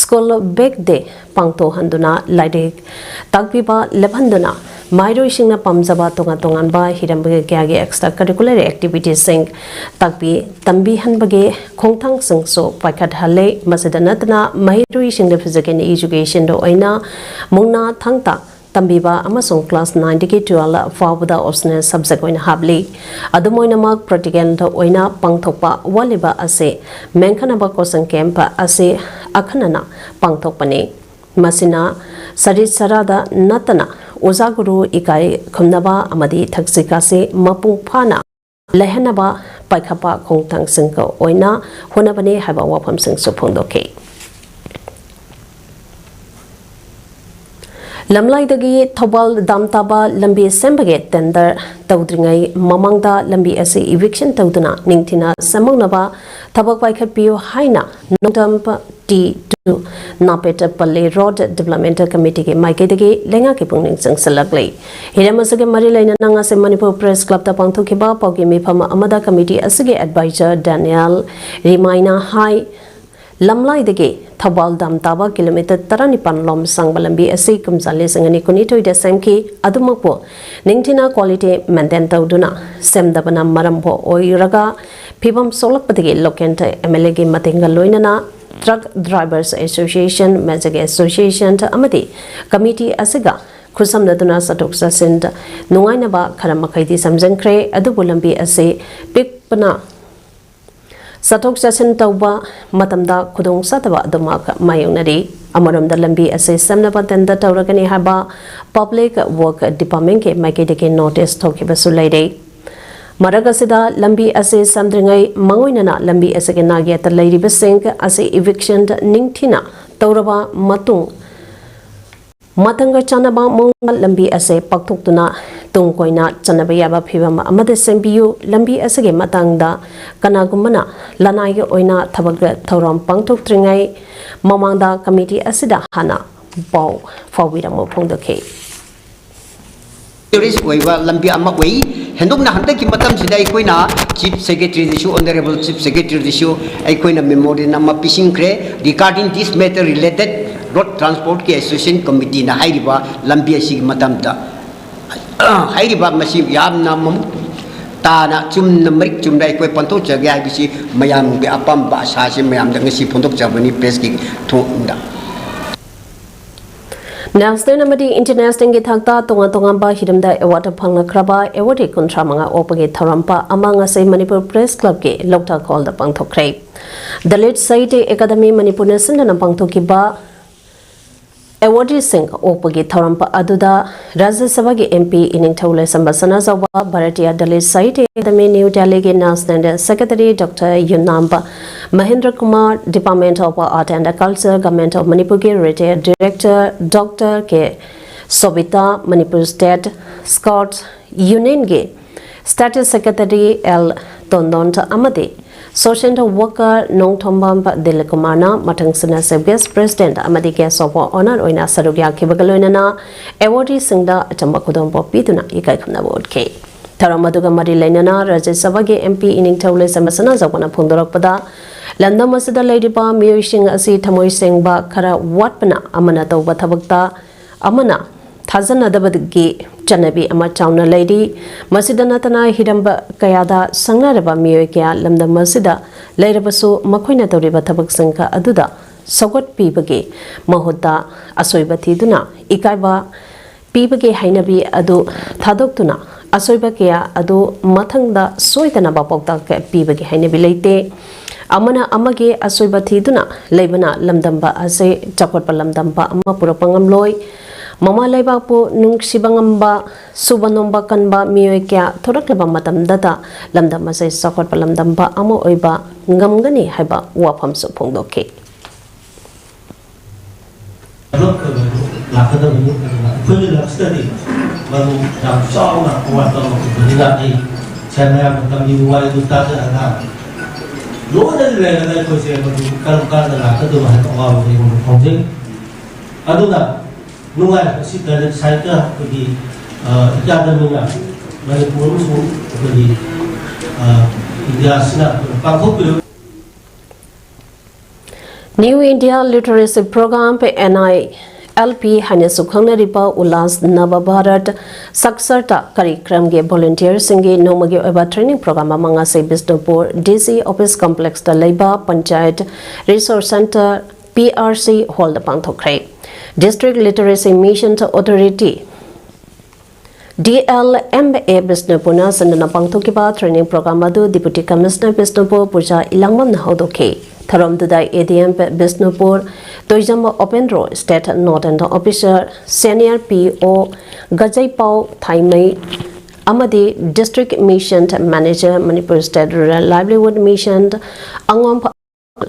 School Back Day ꯄꯥꯡꯊꯣꯛꯍꯟꯗꯨꯅ ꯂꯥꯏꯔꯤꯛ ꯇꯥꯛꯄꯤꯕ ꯂꯦꯞꯍꯟꯗꯨꯅ ꯃꯍꯩꯔꯣꯏꯁꯤꯡꯅ ꯄꯥꯝꯖꯕ ꯇꯣꯉꯥꯟ ꯇꯣꯉꯥꯟꯕ ꯍꯤꯔꯝ ꯀꯌꯥꯒꯤ extra curricular activityꯁꯤꯡ ꯇꯥꯛꯄꯤ ꯇꯝꯕꯤꯍꯟꯕꯒꯤ ꯈꯣꯡꯊꯥꯡꯁꯤꯡꯁꯨ ꯄꯥꯏꯈꯠꯍꯜꯂꯦ꯫ ꯃꯁꯤꯗ ꯅꯠꯇꯅ ꯃꯍꯩꯔꯣꯏꯁꯤꯡꯗ physical educationꯗ ꯑꯣꯏꯅ ꯃꯨꯛꯅꯥ ꯊꯥꯡ ꯇꯥ ꯇꯝꯕꯤꯕ ꯑꯃꯁꯨꯡ class nineꯗꯒꯤ twelve ꯐꯥꯎꯕꯗ optional subject ꯑꯣꯏꯅ ꯍꯥꯞꯂꯤ꯫ ꯑꯗꯨꯝ ꯑꯣꯏꯅꯃꯛ practicalꯗ ꯑꯣꯏꯅ ꯄꯥꯡꯊꯣꯛꯄ ꯋꯥꯠꯂꯤꯕ ꯑꯁꯤ ꯃꯦꯟꯈꯠꯅꯕ question camp ꯑꯁꯤ ꯑꯈꯟꯅꯅ ꯄꯥꯡꯊꯣꯛꯄꯅꯤ꯫ ꯃꯁꯤꯅ ꯁꯔꯤꯠ ꯁꯔꯥꯗ ꯅꯠꯇꯅ ꯑꯣꯖꯥ ꯒꯨꯔꯨ ꯏꯀꯥꯏ ꯈꯨꯝꯅꯕ ꯑꯃꯗꯤ ꯊꯛꯁꯤ ꯈꯥꯁꯤ ꯃꯄꯨꯡ ꯐꯥꯅ ꯂꯩꯍꯟꯅꯕ ꯄꯥꯏꯈꯠꯄ ꯈꯣꯡꯊꯥꯡꯁꯤꯡꯒ ꯑꯣꯏꯅ ꯍꯣꯠꯅꯕꯅꯤ ꯍꯥꯏꯕ ꯋꯥꯐꯝꯁꯤꯡꯁꯨ ꯐꯣꯡꯗꯣꯛꯈꯤ꯫ ꯂꯝꯂꯥꯏꯗꯒꯤ ꯊꯧꯕꯥꯜ ꯗꯥꯝ ꯇꯥꯕ ꯂꯝꯕꯤ ꯁꯦꯝꯕꯒꯤ tender ꯇꯧꯗ꯭ꯔꯤꯉꯩ ꯃꯃꯥꯡꯗ ꯂꯝꯕꯤ ꯑꯁꯤ eviction ꯇꯧꯗꯨꯅ ꯅꯤꯡꯊꯤꯅ ꯁꯦꯝꯍꯧꯅꯕ ꯊꯕꯛ ꯄꯥꯏꯈꯠꯄꯤꯌꯨ ꯍꯥꯏꯅ ꯅꯣꯡꯗꯝ T two ꯅꯥꯄꯦꯠ ꯄꯜꯂꯤ Road Development Committeeꯒꯤ ꯃꯥꯏꯀꯩꯗꯒꯤ ꯂꯩꯉꯥꯛꯀꯤ ꯄꯨꯛꯅꯤꯡ ꯆꯪꯁꯤꯜꯂꯛꯂꯤ꯫ ꯍꯤꯔꯝ ꯑꯁꯤꯒꯤ ꯃꯔꯤ ꯂꯩꯅꯅ ꯉꯁꯤ ꯃꯅꯤꯄꯨꯔ Press Clubꯇ ꯄꯥꯡꯊꯣꯛꯈꯤꯕ ꯄꯥꯎꯒꯤ ꯃꯤꯐꯝ ꯑꯃꯗ committee ꯑꯁꯤꯒꯤ advisor Daniel ꯔꯤꯃꯥꯏꯅ ꯍꯥꯏ, ꯂꯝꯂꯥꯏꯗꯒꯤ ꯊꯧꯕꯥꯜ ꯗꯥꯝ ꯇꯥꯕ kilometre ꯇꯔꯥꯅꯤꯄꯥꯟ ꯂꯣꯝ ꯁꯥꯡꯕ ꯂꯝꯕꯤ ꯑꯁꯤ ꯀꯨꯝꯖꯥ ꯂꯤꯁꯤꯡ ꯑꯅꯤ ꯀꯨꯟꯅꯤꯊꯣꯏꯗ ꯁꯦꯝꯈꯤ꯫ ꯑꯗꯨꯃꯛꯄꯨ ꯅꯤꯡꯊꯤꯅ quality maintain ꯇꯧꯗꯨꯅ ꯁꯦꯝꯗꯕꯅ ꯃꯔꯝ ꯑꯣꯏꯔꯒ ꯐꯤꯕꯝ ꯁꯣꯛꯂꯛꯄꯗꯒꯤ local MLAꯒꯤ ꯃꯇꯦꯡꯒ ꯂꯣꯏꯅꯅ Truck Drivers Association, Mechanic Association ꯑꯃꯗꯤ committee ꯑꯁꯤꯒ ꯈꯨꯠꯁꯝꯅꯗꯨꯅ ꯆꯠꯊꯣꯛ ꯆꯠꯁꯤꯟ ꯅꯨꯡꯉꯥꯏꯅꯕ ꯈꯔ ꯃꯈꯩꯗꯤ ꯁꯦꯝꯖꯤꯟꯈ꯭ꯔꯦ꯫ ꯑꯗꯨꯕꯨ ꯂꯝꯕꯤ ꯑꯁꯤ ꯄꯤꯛꯄꯅ ꯆꯠꯊꯣꯛ ꯆꯠꯁꯤꯟ ꯇꯧꯕ ꯃꯇꯝꯗ ꯈꯨꯗꯣꯡ ꯆꯥꯗꯕ ꯑꯗꯨꯃꯛ ꯃꯥꯌꯣꯛꯅꯔꯤ꯫ ꯑꯃꯔꯣꯝꯗ ꯂꯝꯕꯤ ꯑꯁꯤ ꯁꯦꯝꯅꯕ tender ꯇꯧꯔꯒꯅꯤ ꯍꯥꯏꯕ Public Work Departmentꯀꯤ ꯃꯥꯏꯀꯩꯗꯒꯤ notice ꯊꯣꯛꯈꯤꯕꯁꯨ ꯂꯩꯔꯦ꯫ ꯃꯔꯛ ꯑꯁꯤꯗ ꯂꯝꯕꯤ ꯑꯁꯤ ꯁꯦꯝꯗ꯭ꯔꯤꯉꯩ ꯃꯥꯡꯑꯣꯏꯅꯅ ꯂꯝꯕꯤ ꯑꯁꯤꯒꯤ ꯅꯥꯛꯌꯦꯠꯇ ꯂꯩꯔꯤꯕꯁꯤꯡ ꯑꯁꯤ eviction ꯅꯤꯡꯊꯤꯅ ꯇꯧꯔꯕ ꯃꯇꯨꯡ ꯃꯇꯝꯒ ꯆꯥꯟꯅꯕ ꯃꯑꯣꯡꯗ ꯂꯝꯕꯤ ꯑꯁꯤ ꯄꯥꯛꯊꯣꯛꯇꯨꯅ ꯇꯨꯡ ꯀꯣꯏꯅ ꯆꯠꯅꯕ ꯌꯥꯕ ꯐꯤꯕꯝ ꯑꯃꯗ ꯁꯦꯝꯕꯤꯌꯨ꯫ ꯂꯝꯕꯤ ꯑꯁꯤꯒꯤ ꯃꯇꯥꯡꯗ ꯀꯅꯥꯒꯨꯝꯕꯅ ꯂꯅꯥꯏꯒꯤ ꯑꯣꯏꯅ ꯊꯕꯛ ꯊꯧꯔꯝ ꯄꯥꯡꯊꯣꯛꯇ꯭ꯔꯤꯉꯩ ꯃꯃꯥꯡꯗ committee ꯑꯁꯤꯗ ꯍꯥꯟꯅ ꯄꯥꯎ ꯐꯥꯎꯕꯤꯔꯝꯃꯨ ꯐꯣꯡꯗꯣꯛꯈꯤ꯫ Tourist ꯑꯣꯏꯕ ꯂꯝꯕꯤ ꯑꯃ ꯑꯣꯏ꯫ ꯍꯦꯟꯗꯣꯛꯅ ꯍꯟꯗꯛꯀꯤ ꯃꯇꯝꯁꯤꯗ ꯑꯩꯈꯣꯏꯅ Chief Secretaryꯗꯁꯨ, Honourable Chief Secretaryꯗꯁꯨ ꯑꯩꯈꯣꯏꯅ memorandum ꯑꯃ ꯄꯤꯁꯤꯟꯈ꯭ꯔꯦ, regarding this matter related Road Transportꯀꯤ Association Committeeꯅ ꯍꯥꯏꯔꯤꯕ ꯂꯝꯕꯤ ꯑꯁꯤꯒꯤ ꯃꯇꯝꯗ ꯍꯥꯏꯔꯤꯕ ꯃꯁꯤ ꯌꯥꯝꯅ ꯃꯃꯨꯠ ꯇꯥꯅ ꯆꯨꯝꯅ ꯃꯔꯤꯛ ꯆꯨꯝꯅ ꯑꯩꯈꯣꯏ ꯄꯥꯡꯊꯣꯛꯆꯒꯦ ꯍꯥꯏꯕꯁꯤ ꯃꯌꯥꯝꯒꯤ ꯑꯄꯥꯝꯕ ꯑꯁꯥꯁꯤ ꯃꯌꯥꯝꯗ ꯉꯁꯤ ꯐꯣꯡꯗꯣꯛꯆꯕꯅꯤ pressꯀꯤ ꯊꯣꯡꯗ꯫ National ꯑꯃꯗꯤ internationalꯒꯤ ꯊꯥꯛꯇ ꯇꯣꯉꯥꯟ ꯇꯣꯉꯥꯟꯕ ꯍꯤꯔꯝꯗ award ꯐꯪꯂꯈ꯭ꯔꯕ awardee ꯀꯨꯟꯊ꯭ꯔꯥ ꯃꯉꯥ ꯑꯣꯛꯄꯒꯤ ꯊꯧꯔꯝ ꯑꯃ ꯉꯁꯤ ꯃꯅꯤꯄꯨꯔ Press Clubꯀꯤ ꯂꯣꯛꯇꯥꯛ Hallꯗ ꯄꯥꯡꯊꯣꯛꯈ꯭ꯔꯦ꯫ Dalit Sahitya Academy ꯃꯅꯤꯄꯨꯔꯅ ꯁꯤꯟꯗꯨꯅ ꯄꯥꯡꯊꯣꯛꯈꯤꯕ awardeeꯁꯤꯡ ꯑꯣꯛꯄꯒꯤ ꯊꯧꯔꯝ ꯑꯗꯨꯗ ꯔꯥꯖ꯭ꯌ ꯁꯚꯥꯒꯤ MP ꯏꯅꯤꯡꯊꯧ ꯂꯩꯁꯦꯝꯕ Sanajaoba, Bharatiya Dalit Sahitya Academy New Delhiꯒꯤ National Secretary Doctor ꯌꯨꯝꯅꯥꯝꯕ Mahendra Kumar, Department of Art and Culture, Government of ꯃꯅꯤꯄꯨꯔꯒꯤ retired director Doctor K ꯁꯣꯕꯤꯇꯥ, Manipur State Scouts Unionꯒꯤ State Secretary L ꯇꯣꯟꯗꯣꯟ ꯑꯃꯗꯤ social worker ꯅꯣꯡꯊꯣꯝꯕꯝ ꯗꯤꯂꯤꯞ ꯀꯨꯃꯥꯔꯅ ꯃꯊꯪꯁꯤꯠꯅ Chief Guest, President ꯑꯃꯗꯤ Guest of Honour ꯑꯣꯏꯅ ꯁꯔꯨꯛ ꯌꯥꯈꯤꯕꯒ ꯂꯣꯏꯅꯅ awardeeꯁꯤꯡꯗ ꯑꯆꯝꯕ ꯈꯨꯗꯣꯜꯄꯣꯠ ꯄꯤꯗꯨꯅ ꯏꯀꯥꯏ ꯈꯨꯝꯅꯕ ꯎꯠꯈꯤ꯫ ꯊꯧꯔꯝ ꯑꯗꯨꯒ ꯃꯔꯤ ꯂꯩꯅꯅ ꯔꯥꯖ꯭ꯌ ꯁꯚꯥꯒꯤ MP ꯏꯅꯤꯡꯊꯧ ꯂꯩꯁꯦꯝꯕ ꯁꯅꯥꯖꯥꯎꯕꯅ ꯐꯣꯡꯗꯣꯔꯛꯄꯗ, ꯂꯝꯗꯝ ꯑꯁꯤꯗ ꯂꯩꯔꯤꯕ ꯃꯤꯑꯣꯏꯁꯤꯡ ꯑꯁꯤ ꯊꯃꯣꯏ ꯁꯦꯡꯕ ꯈꯔ ꯋꯥꯠꯄꯅ ꯑꯃꯅ ꯇꯧꯕ ꯊꯕꯛꯇ ꯑꯃꯅ ꯊꯥꯖꯅꯗꯕꯒꯤ ꯆꯠꯅꯕꯤ ꯑꯃ ꯆꯥꯎꯅ ꯂꯩꯔꯤ꯫ ꯃꯁꯤꯗ ꯅꯠꯇꯅ ꯍꯤꯔꯝ ꯀꯌꯥꯗ ꯁꯪꯅꯔꯕ ꯃꯤꯑꯣꯏ ꯀꯌꯥ ꯂꯝꯗꯝ ꯑꯁꯤꯗ ꯂꯩꯔꯕꯁꯨ ꯃꯈꯣꯏꯅ ꯇꯧꯔꯤꯕ ꯊꯕꯛꯁꯤꯡ ꯑꯗꯨꯗ ꯁꯧꯒꯠꯄꯤꯕꯒꯤ ꯃꯍꯨꯠꯇ ꯑꯁꯣꯏꯕ ꯊꯤꯗꯨꯅ ꯏꯀꯥꯏꯕ ꯄꯤꯕꯒꯤ ꯍꯩꯅꯕꯤ ꯑꯗꯨ ꯊꯥꯗꯣꯛꯇꯨꯅ ꯑꯁꯣꯏꯕ ꯀꯌꯥ ꯑꯗꯨ ꯃꯊꯪꯗ ꯁꯣꯏꯗꯅꯕ ꯄꯥꯎꯇꯥꯛ ꯄꯤꯕꯒꯤ ꯍꯩꯅꯕꯤ ꯂꯩꯇꯦ꯫ ꯑꯃꯅ ꯑꯃꯒꯤ ꯑꯁꯣꯏꯕ ꯊꯤꯗꯨꯅ ꯂꯩꯕꯅ ꯂꯝꯗꯝꯕ ꯑꯁꯤ ꯆꯥꯎꯈꯠꯄ ꯂꯝꯗꯝꯕ ꯑꯃ ꯄꯨꯔꯛꯄ ꯉꯝꯂꯣꯏ꯫ ꯃꯃꯥ ꯂꯩꯕꯥꯛꯄꯨ ꯅꯨꯡꯁꯤꯕ ꯉꯝꯕ, ꯁꯨꯕ ꯅꯣꯝꯕ ꯀꯟꯕ ꯃꯤꯑꯣꯏ ꯀꯌꯥ ꯊꯣꯔꯛꯂꯕ ꯃꯇꯝꯗꯇ ꯂꯝꯗꯝ ꯑꯁꯤ ꯆꯥꯎꯈꯠꯄ ꯂꯝꯗꯝꯕ ꯑꯃ ꯑꯣꯏꯕ ꯉꯝꯒꯅꯤ ꯍꯥꯏꯕ ꯋꯥꯐꯝꯁꯨ ꯐꯣꯡꯗꯣꯛꯈꯤ꯫ ꯂꯥꯛꯀꯗꯕꯅꯤ꯫ ꯑꯗꯨꯅ ꯑꯩꯈꯣꯏꯒꯤ ꯂꯝꯁꯤꯗꯗꯤ ꯃꯗꯨ ꯌꯥꯝ ꯆꯥꯎꯅ ꯑꯋꯥꯠꯄ ꯑꯃ ꯑꯣꯏꯕꯅꯤꯅ ꯑꯩ ꯁꯦꯟ ꯃꯌꯥꯝꯅ ꯇꯝꯕꯤꯕ ꯋꯥꯔꯤꯗꯨ ꯇꯥꯖꯔꯒ ꯂꯣꯏꯅ ꯂꯩꯔꯒ ꯑꯩꯈꯣꯏꯁꯦ ꯃꯗꯨ ꯀꯔꯝ ꯀꯥꯟꯗ ꯂꯥꯛꯀꯗꯕ ꯍꯥꯏꯕ ꯑꯋꯥꯕꯗꯨ ꯑꯩꯉꯣꯟꯗ ꯐꯥꯎꯖꯩ꯫ ꯑꯗꯨꯅ ꯅꯨꯡꯉꯥꯏ ꯉꯁꯤ ꯗꯥꯏꯔꯦꯛ ꯁꯥꯏꯠꯇ ꯑꯩꯈꯣꯏꯒꯤ ꯑꯦꯀꯥꯗꯃꯤꯅ ꯃꯅꯤꯄꯨꯔ ꯑꯃꯁꯨꯡ ꯑꯩꯈꯣꯏꯒꯤ, ꯑ, ꯏꯟꯗꯤꯌꯥꯁꯤꯅ ꯄꯥꯡꯊꯣꯛꯄꯤꯔꯤꯕ New India Literacy Program, N I L P ꯍꯥꯏꯅꯁꯨ ꯈꯪꯅꯔꯤꯕ ꯎꯜꯂꯥꯁ ꯅꯕ ꯚꯥꯔꯠ ꯁꯛꯁꯔꯇꯥ ꯀꯔꯤꯀ꯭ꯔꯝꯒꯤ ꯚꯣꯂꯨꯟꯇꯤꯌꯔꯁꯤꯡꯒꯤ ꯅꯣꯡꯃꯒꯤ ꯑꯣꯏꯕ ꯇ꯭ꯔꯦꯅꯤꯡ ꯄ꯭ꯔꯣꯒ꯭ꯔꯥꯝ ꯑꯃ ꯉꯁꯤ ꯕꯤꯁꯅꯨꯄꯨꯔ D C office complexꯇ ꯂꯩꯕ Panchayat Resource Centre, P R C hallꯗ ꯄꯥꯡꯊꯣꯛꯈ꯭ꯔꯦ꯫ District Literacy Mission Authority, D L M A ꯕꯤꯁꯅꯨꯄꯨꯔꯅ ꯁꯤꯟꯗꯨꯅ ꯄꯥꯡꯊꯣꯛꯈꯤꯕ ꯇ꯭ꯔꯦꯅꯤꯡ ꯄ꯭ꯔꯣꯒ꯭ꯔꯥꯝ ꯑꯗꯨ Deputy Commissioner ꯕꯤꯁꯅꯨꯄꯨꯔ ꯄꯨꯖꯥ ꯏꯂꯥꯡꯕꯝꯅ ꯍꯧꯗꯣꯛꯈꯤ꯫ ꯊꯧꯔꯝꯗꯨꯗ A D M Bishnupur, Toijam ꯑꯣꯄꯦꯟꯗ꯭ꯔꯣ, State Nodal Officer, Senior P O ꯒꯖꯩꯄꯥꯎ ꯊꯥꯏꯃꯩ ꯑꯃꯗꯤ District Mission Manager, Manipur State Rural Livelihood Mission, ꯑꯉꯣꯝ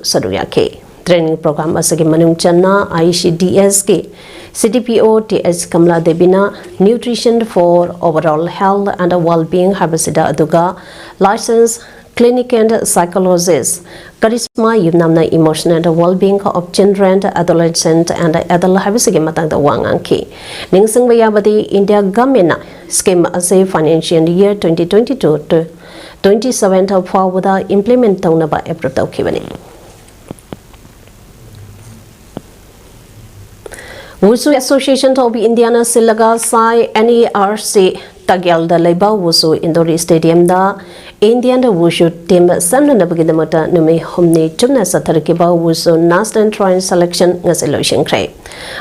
ꯁꯔꯨꯛ ꯌꯥꯈꯤ꯫ Training programme ꯑꯁꯤꯒꯤ ꯃꯅꯨꯡ ꯆꯟꯅ I C D Sꯀꯤ C D P O T H Kamala ꯗꯦꯕꯤꯅ Nutrition for Overall Health and Wellbeing ꯍꯥꯏꯕꯁꯤꯗ, ꯑꯗꯨꯒ Licensed Clinical Psychologist ꯀꯔꯤꯁꯃꯥ ꯌꯨꯝꯅꯥꯝꯅ Emotional Wellbeing of Children, Adolescent and Adult ꯍꯥꯏꯕꯁꯤꯒꯤ ꯃꯇꯥꯡꯗ ꯋꯥ ꯉꯥꯡꯈꯤ꯫ ꯅꯤꯡꯁꯤꯡꯕ ꯌꯥꯕꯗꯤ, India governmentꯅ scheme ꯑꯁꯤ financial year twenty twenty-two to twenty-seven ꯐꯥꯎꯕꯗ implement ꯇꯧꯅꯕ approve ꯇꯧꯈꯤꯕꯅꯤ꯫ Wushu Association of Indiaꯅ ꯁꯤꯜꯂꯒ ꯁꯥꯏ N E R C ꯇꯒꯦꯜꯗ ꯂꯩꯕ Wushu Indoor Stadiumꯗ Indian Wushu team ꯁꯦꯝꯅꯅꯕꯒꯤꯗꯃꯛꯇ ꯅꯨꯃꯤꯠ ꯍꯨꯝꯅꯤ ꯆꯨꯞꯅ ꯆꯠꯊꯔꯛꯈꯤꯕ Wushu National Trial Selection ꯉꯁꯤ ꯂꯣꯏꯁꯤꯟꯈ꯭ꯔꯦ꯫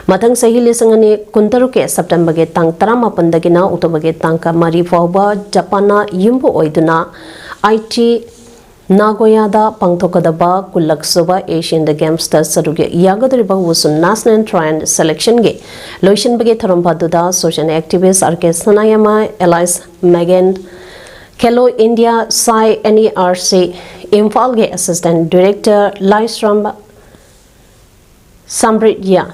ꯃꯊꯪ ꯆꯍꯤ ꯂꯤꯁꯤꯡ ꯑꯅꯤ ꯀꯨꯟꯇꯔꯨꯛꯀꯤ Septemberꯒꯤ ꯇꯥꯡ ꯇꯔꯥꯃꯥꯄꯟꯗꯒꯤꯅ Octoberꯒꯤ ꯇꯥꯡ ꯃꯔꯤ ꯐꯥꯎꯕ ꯖꯄꯥꯟꯅ ꯌꯨꯝꯕꯨ ꯑꯣꯏꯗꯨꯅ Aichi Nagoyada ꯄꯥꯡꯊꯣꯛꯀꯗꯕ ꯀꯨꯟꯂꯛ ꯁꯨꯕ Asian Gamesꯇ ꯁꯔꯨꯛ ꯌꯥꯒꯗꯧꯔꯤꯕ Wushu National Trial Selectionꯒꯤ ꯂꯣꯏꯁꯤꯟꯕꯒꯤ ꯊꯧꯔꯝ ꯑꯗꯨꯗ social activist R K ꯁꯅꯥꯌꯥꯃ, alias Megan, Khelo India, Sai N E R C, ꯏꯝꯐꯥꯜꯒꯤ Assistant Director ꯂꯥꯏꯁ꯭ꯔꯝ ꯁꯥꯝꯕ꯭ꯔꯤꯠꯌꯥ,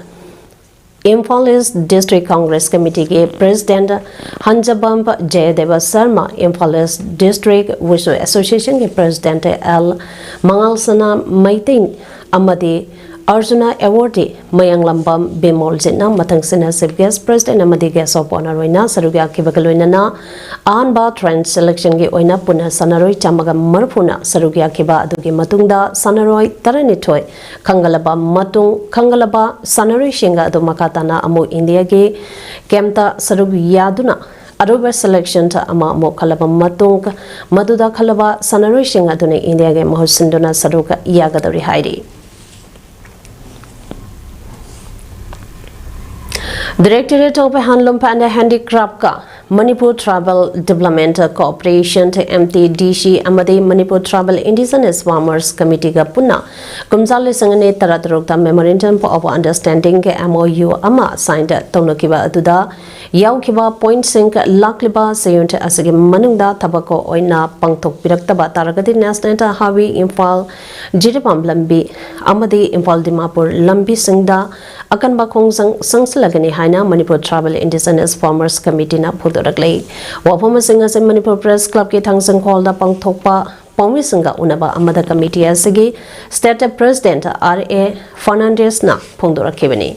Imphal East District Congress Committeeꯒꯤ President ꯍꯟꯖꯕꯝ Jayadeva Sharma, Imphal East District Wushu Associationꯒꯤ President L ꯃꯉꯥꯜꯁꯅꯥ Meitei ꯑꯃꯗꯤ ꯑꯔꯖꯨꯅꯥ ꯑꯦꯋꯥꯔꯗꯤ ꯃꯌꯥꯡꯂꯝꯕꯝ ꯕꯤꯃꯣꯜꯖꯤꯠꯅ ꯃꯊꯪꯁꯤꯠꯅ Chief Guest, President ꯑꯃꯗꯤ Guest of Honour ꯑꯣꯏꯅ ꯁꯔꯨꯛ ꯌꯥꯈꯤꯕꯒ ꯂꯣꯏꯅꯅ ꯑꯍꯥꯟꯕ trial selectionꯒꯤ ꯑꯣꯏꯅ ꯄꯨꯟꯅ ꯁꯥꯟꯅꯔꯣꯏ ꯆꯥꯝꯃꯒ ꯃꯔꯤꯐꯨꯅ ꯁꯔꯨꯛ ꯌꯥꯈꯤꯕ ꯑꯗꯨꯒꯤ ꯃꯇꯨꯡꯗ ꯁꯥꯟꯅꯔꯣꯏ ꯇꯔꯥꯅꯤꯊꯣꯏ ꯈꯪꯒꯠꯂꯕ ꯃꯇꯨꯡ, ꯈꯪꯒꯠꯂꯕ ꯁꯥꯟꯅꯔꯣꯏꯁꯤꯡꯒ ꯑꯗꯨ ꯃꯈꯥ ꯇꯥꯅ ꯑꯃꯨꯛ ꯏꯟꯗꯤꯌꯥꯒꯤ campꯇ ꯁꯔꯨꯛ ꯌꯥꯗꯨꯅ ꯑꯔꯣꯏꯕ selectionꯗ ꯑꯃ ꯑꯃꯨꯛ ꯈꯜꯂꯕ ꯃꯇꯨꯡ, ꯃꯗꯨꯗ ꯈꯜꯂꯕ ꯁꯥꯟꯅꯔꯣꯏꯁꯤꯡ ꯑꯗꯨꯅ ꯏꯟꯗꯤꯌꯥꯒꯤ ꯃꯍꯨꯠ ꯁꯤꯟꯗꯨꯅ ꯁꯔꯨꯛ ꯌꯥꯒꯗꯧꯔꯤ ꯍꯥꯏꯔꯤ꯫ Directorate of Handloom and Handicraftꯀ Manipur Tribal Development Corporation, MTDC, ꯑꯃꯗꯤ Manipur Tribal Indigenous Farmers Committeeꯒ ꯄꯨꯟꯅ ꯀꯨꯝꯖꯥ ꯂꯤꯁꯤꯡ ꯑꯅꯤ ꯇꯔꯥꯇꯔꯨꯛꯇ Memorandum of Understanding, MOU, ꯑꯃ sign ꯇꯧꯅꯈꯤꯕ ꯑꯗꯨꯗ ꯌꯥꯎꯈꯤꯕ pointꯁꯤꯡ ꯂꯥꯛꯂꯤꯕ ꯆꯌꯣꯜ ꯑꯁꯤꯒꯤ ꯃꯅꯨꯡꯗ ꯊꯕꯛ ꯑꯣꯏꯅ ꯄꯥꯡꯊꯣꯛꯄꯤꯔꯛꯇꯕ ꯇꯥꯔꯒꯗꯤ National Highway ꯏꯝꯐꯥꯜ ꯖꯤꯔꯤꯕꯥꯝ ꯂꯝꯕꯤ ꯑꯃꯗꯤ ꯏꯝꯐꯥꯜ ꯗꯤꯃꯥꯄꯨꯔ ꯂꯝꯕꯤꯁꯤꯡꯗ ꯑꯀꯟꯕ ꯈꯣꯡꯖꯪ ꯆꯪꯁꯤꯜꯂꯒꯅꯤ ꯍꯥꯏꯅ Manipur Tribal Indigenous Farmers Committeeꯅ ꯐꯣꯡꯗꯣꯔꯛꯂꯤ꯫ ꯋꯥꯐꯝꯁꯤꯡ ꯑꯁꯤ Manipur Press Clubꯀꯤ ꯊꯥꯡꯖꯤꯡ ꯍꯣꯜꯗ ꯄꯥꯡꯊꯣꯛꯄ ꯄꯥꯎꯃꯤꯁꯤꯡꯒ ꯎꯅꯕ ꯑꯃꯗ committee ꯑꯁꯤꯒꯤ State President R A Fernandezꯅ ꯐꯣꯡꯗꯣꯔꯛꯈꯤꯕꯅꯤ꯫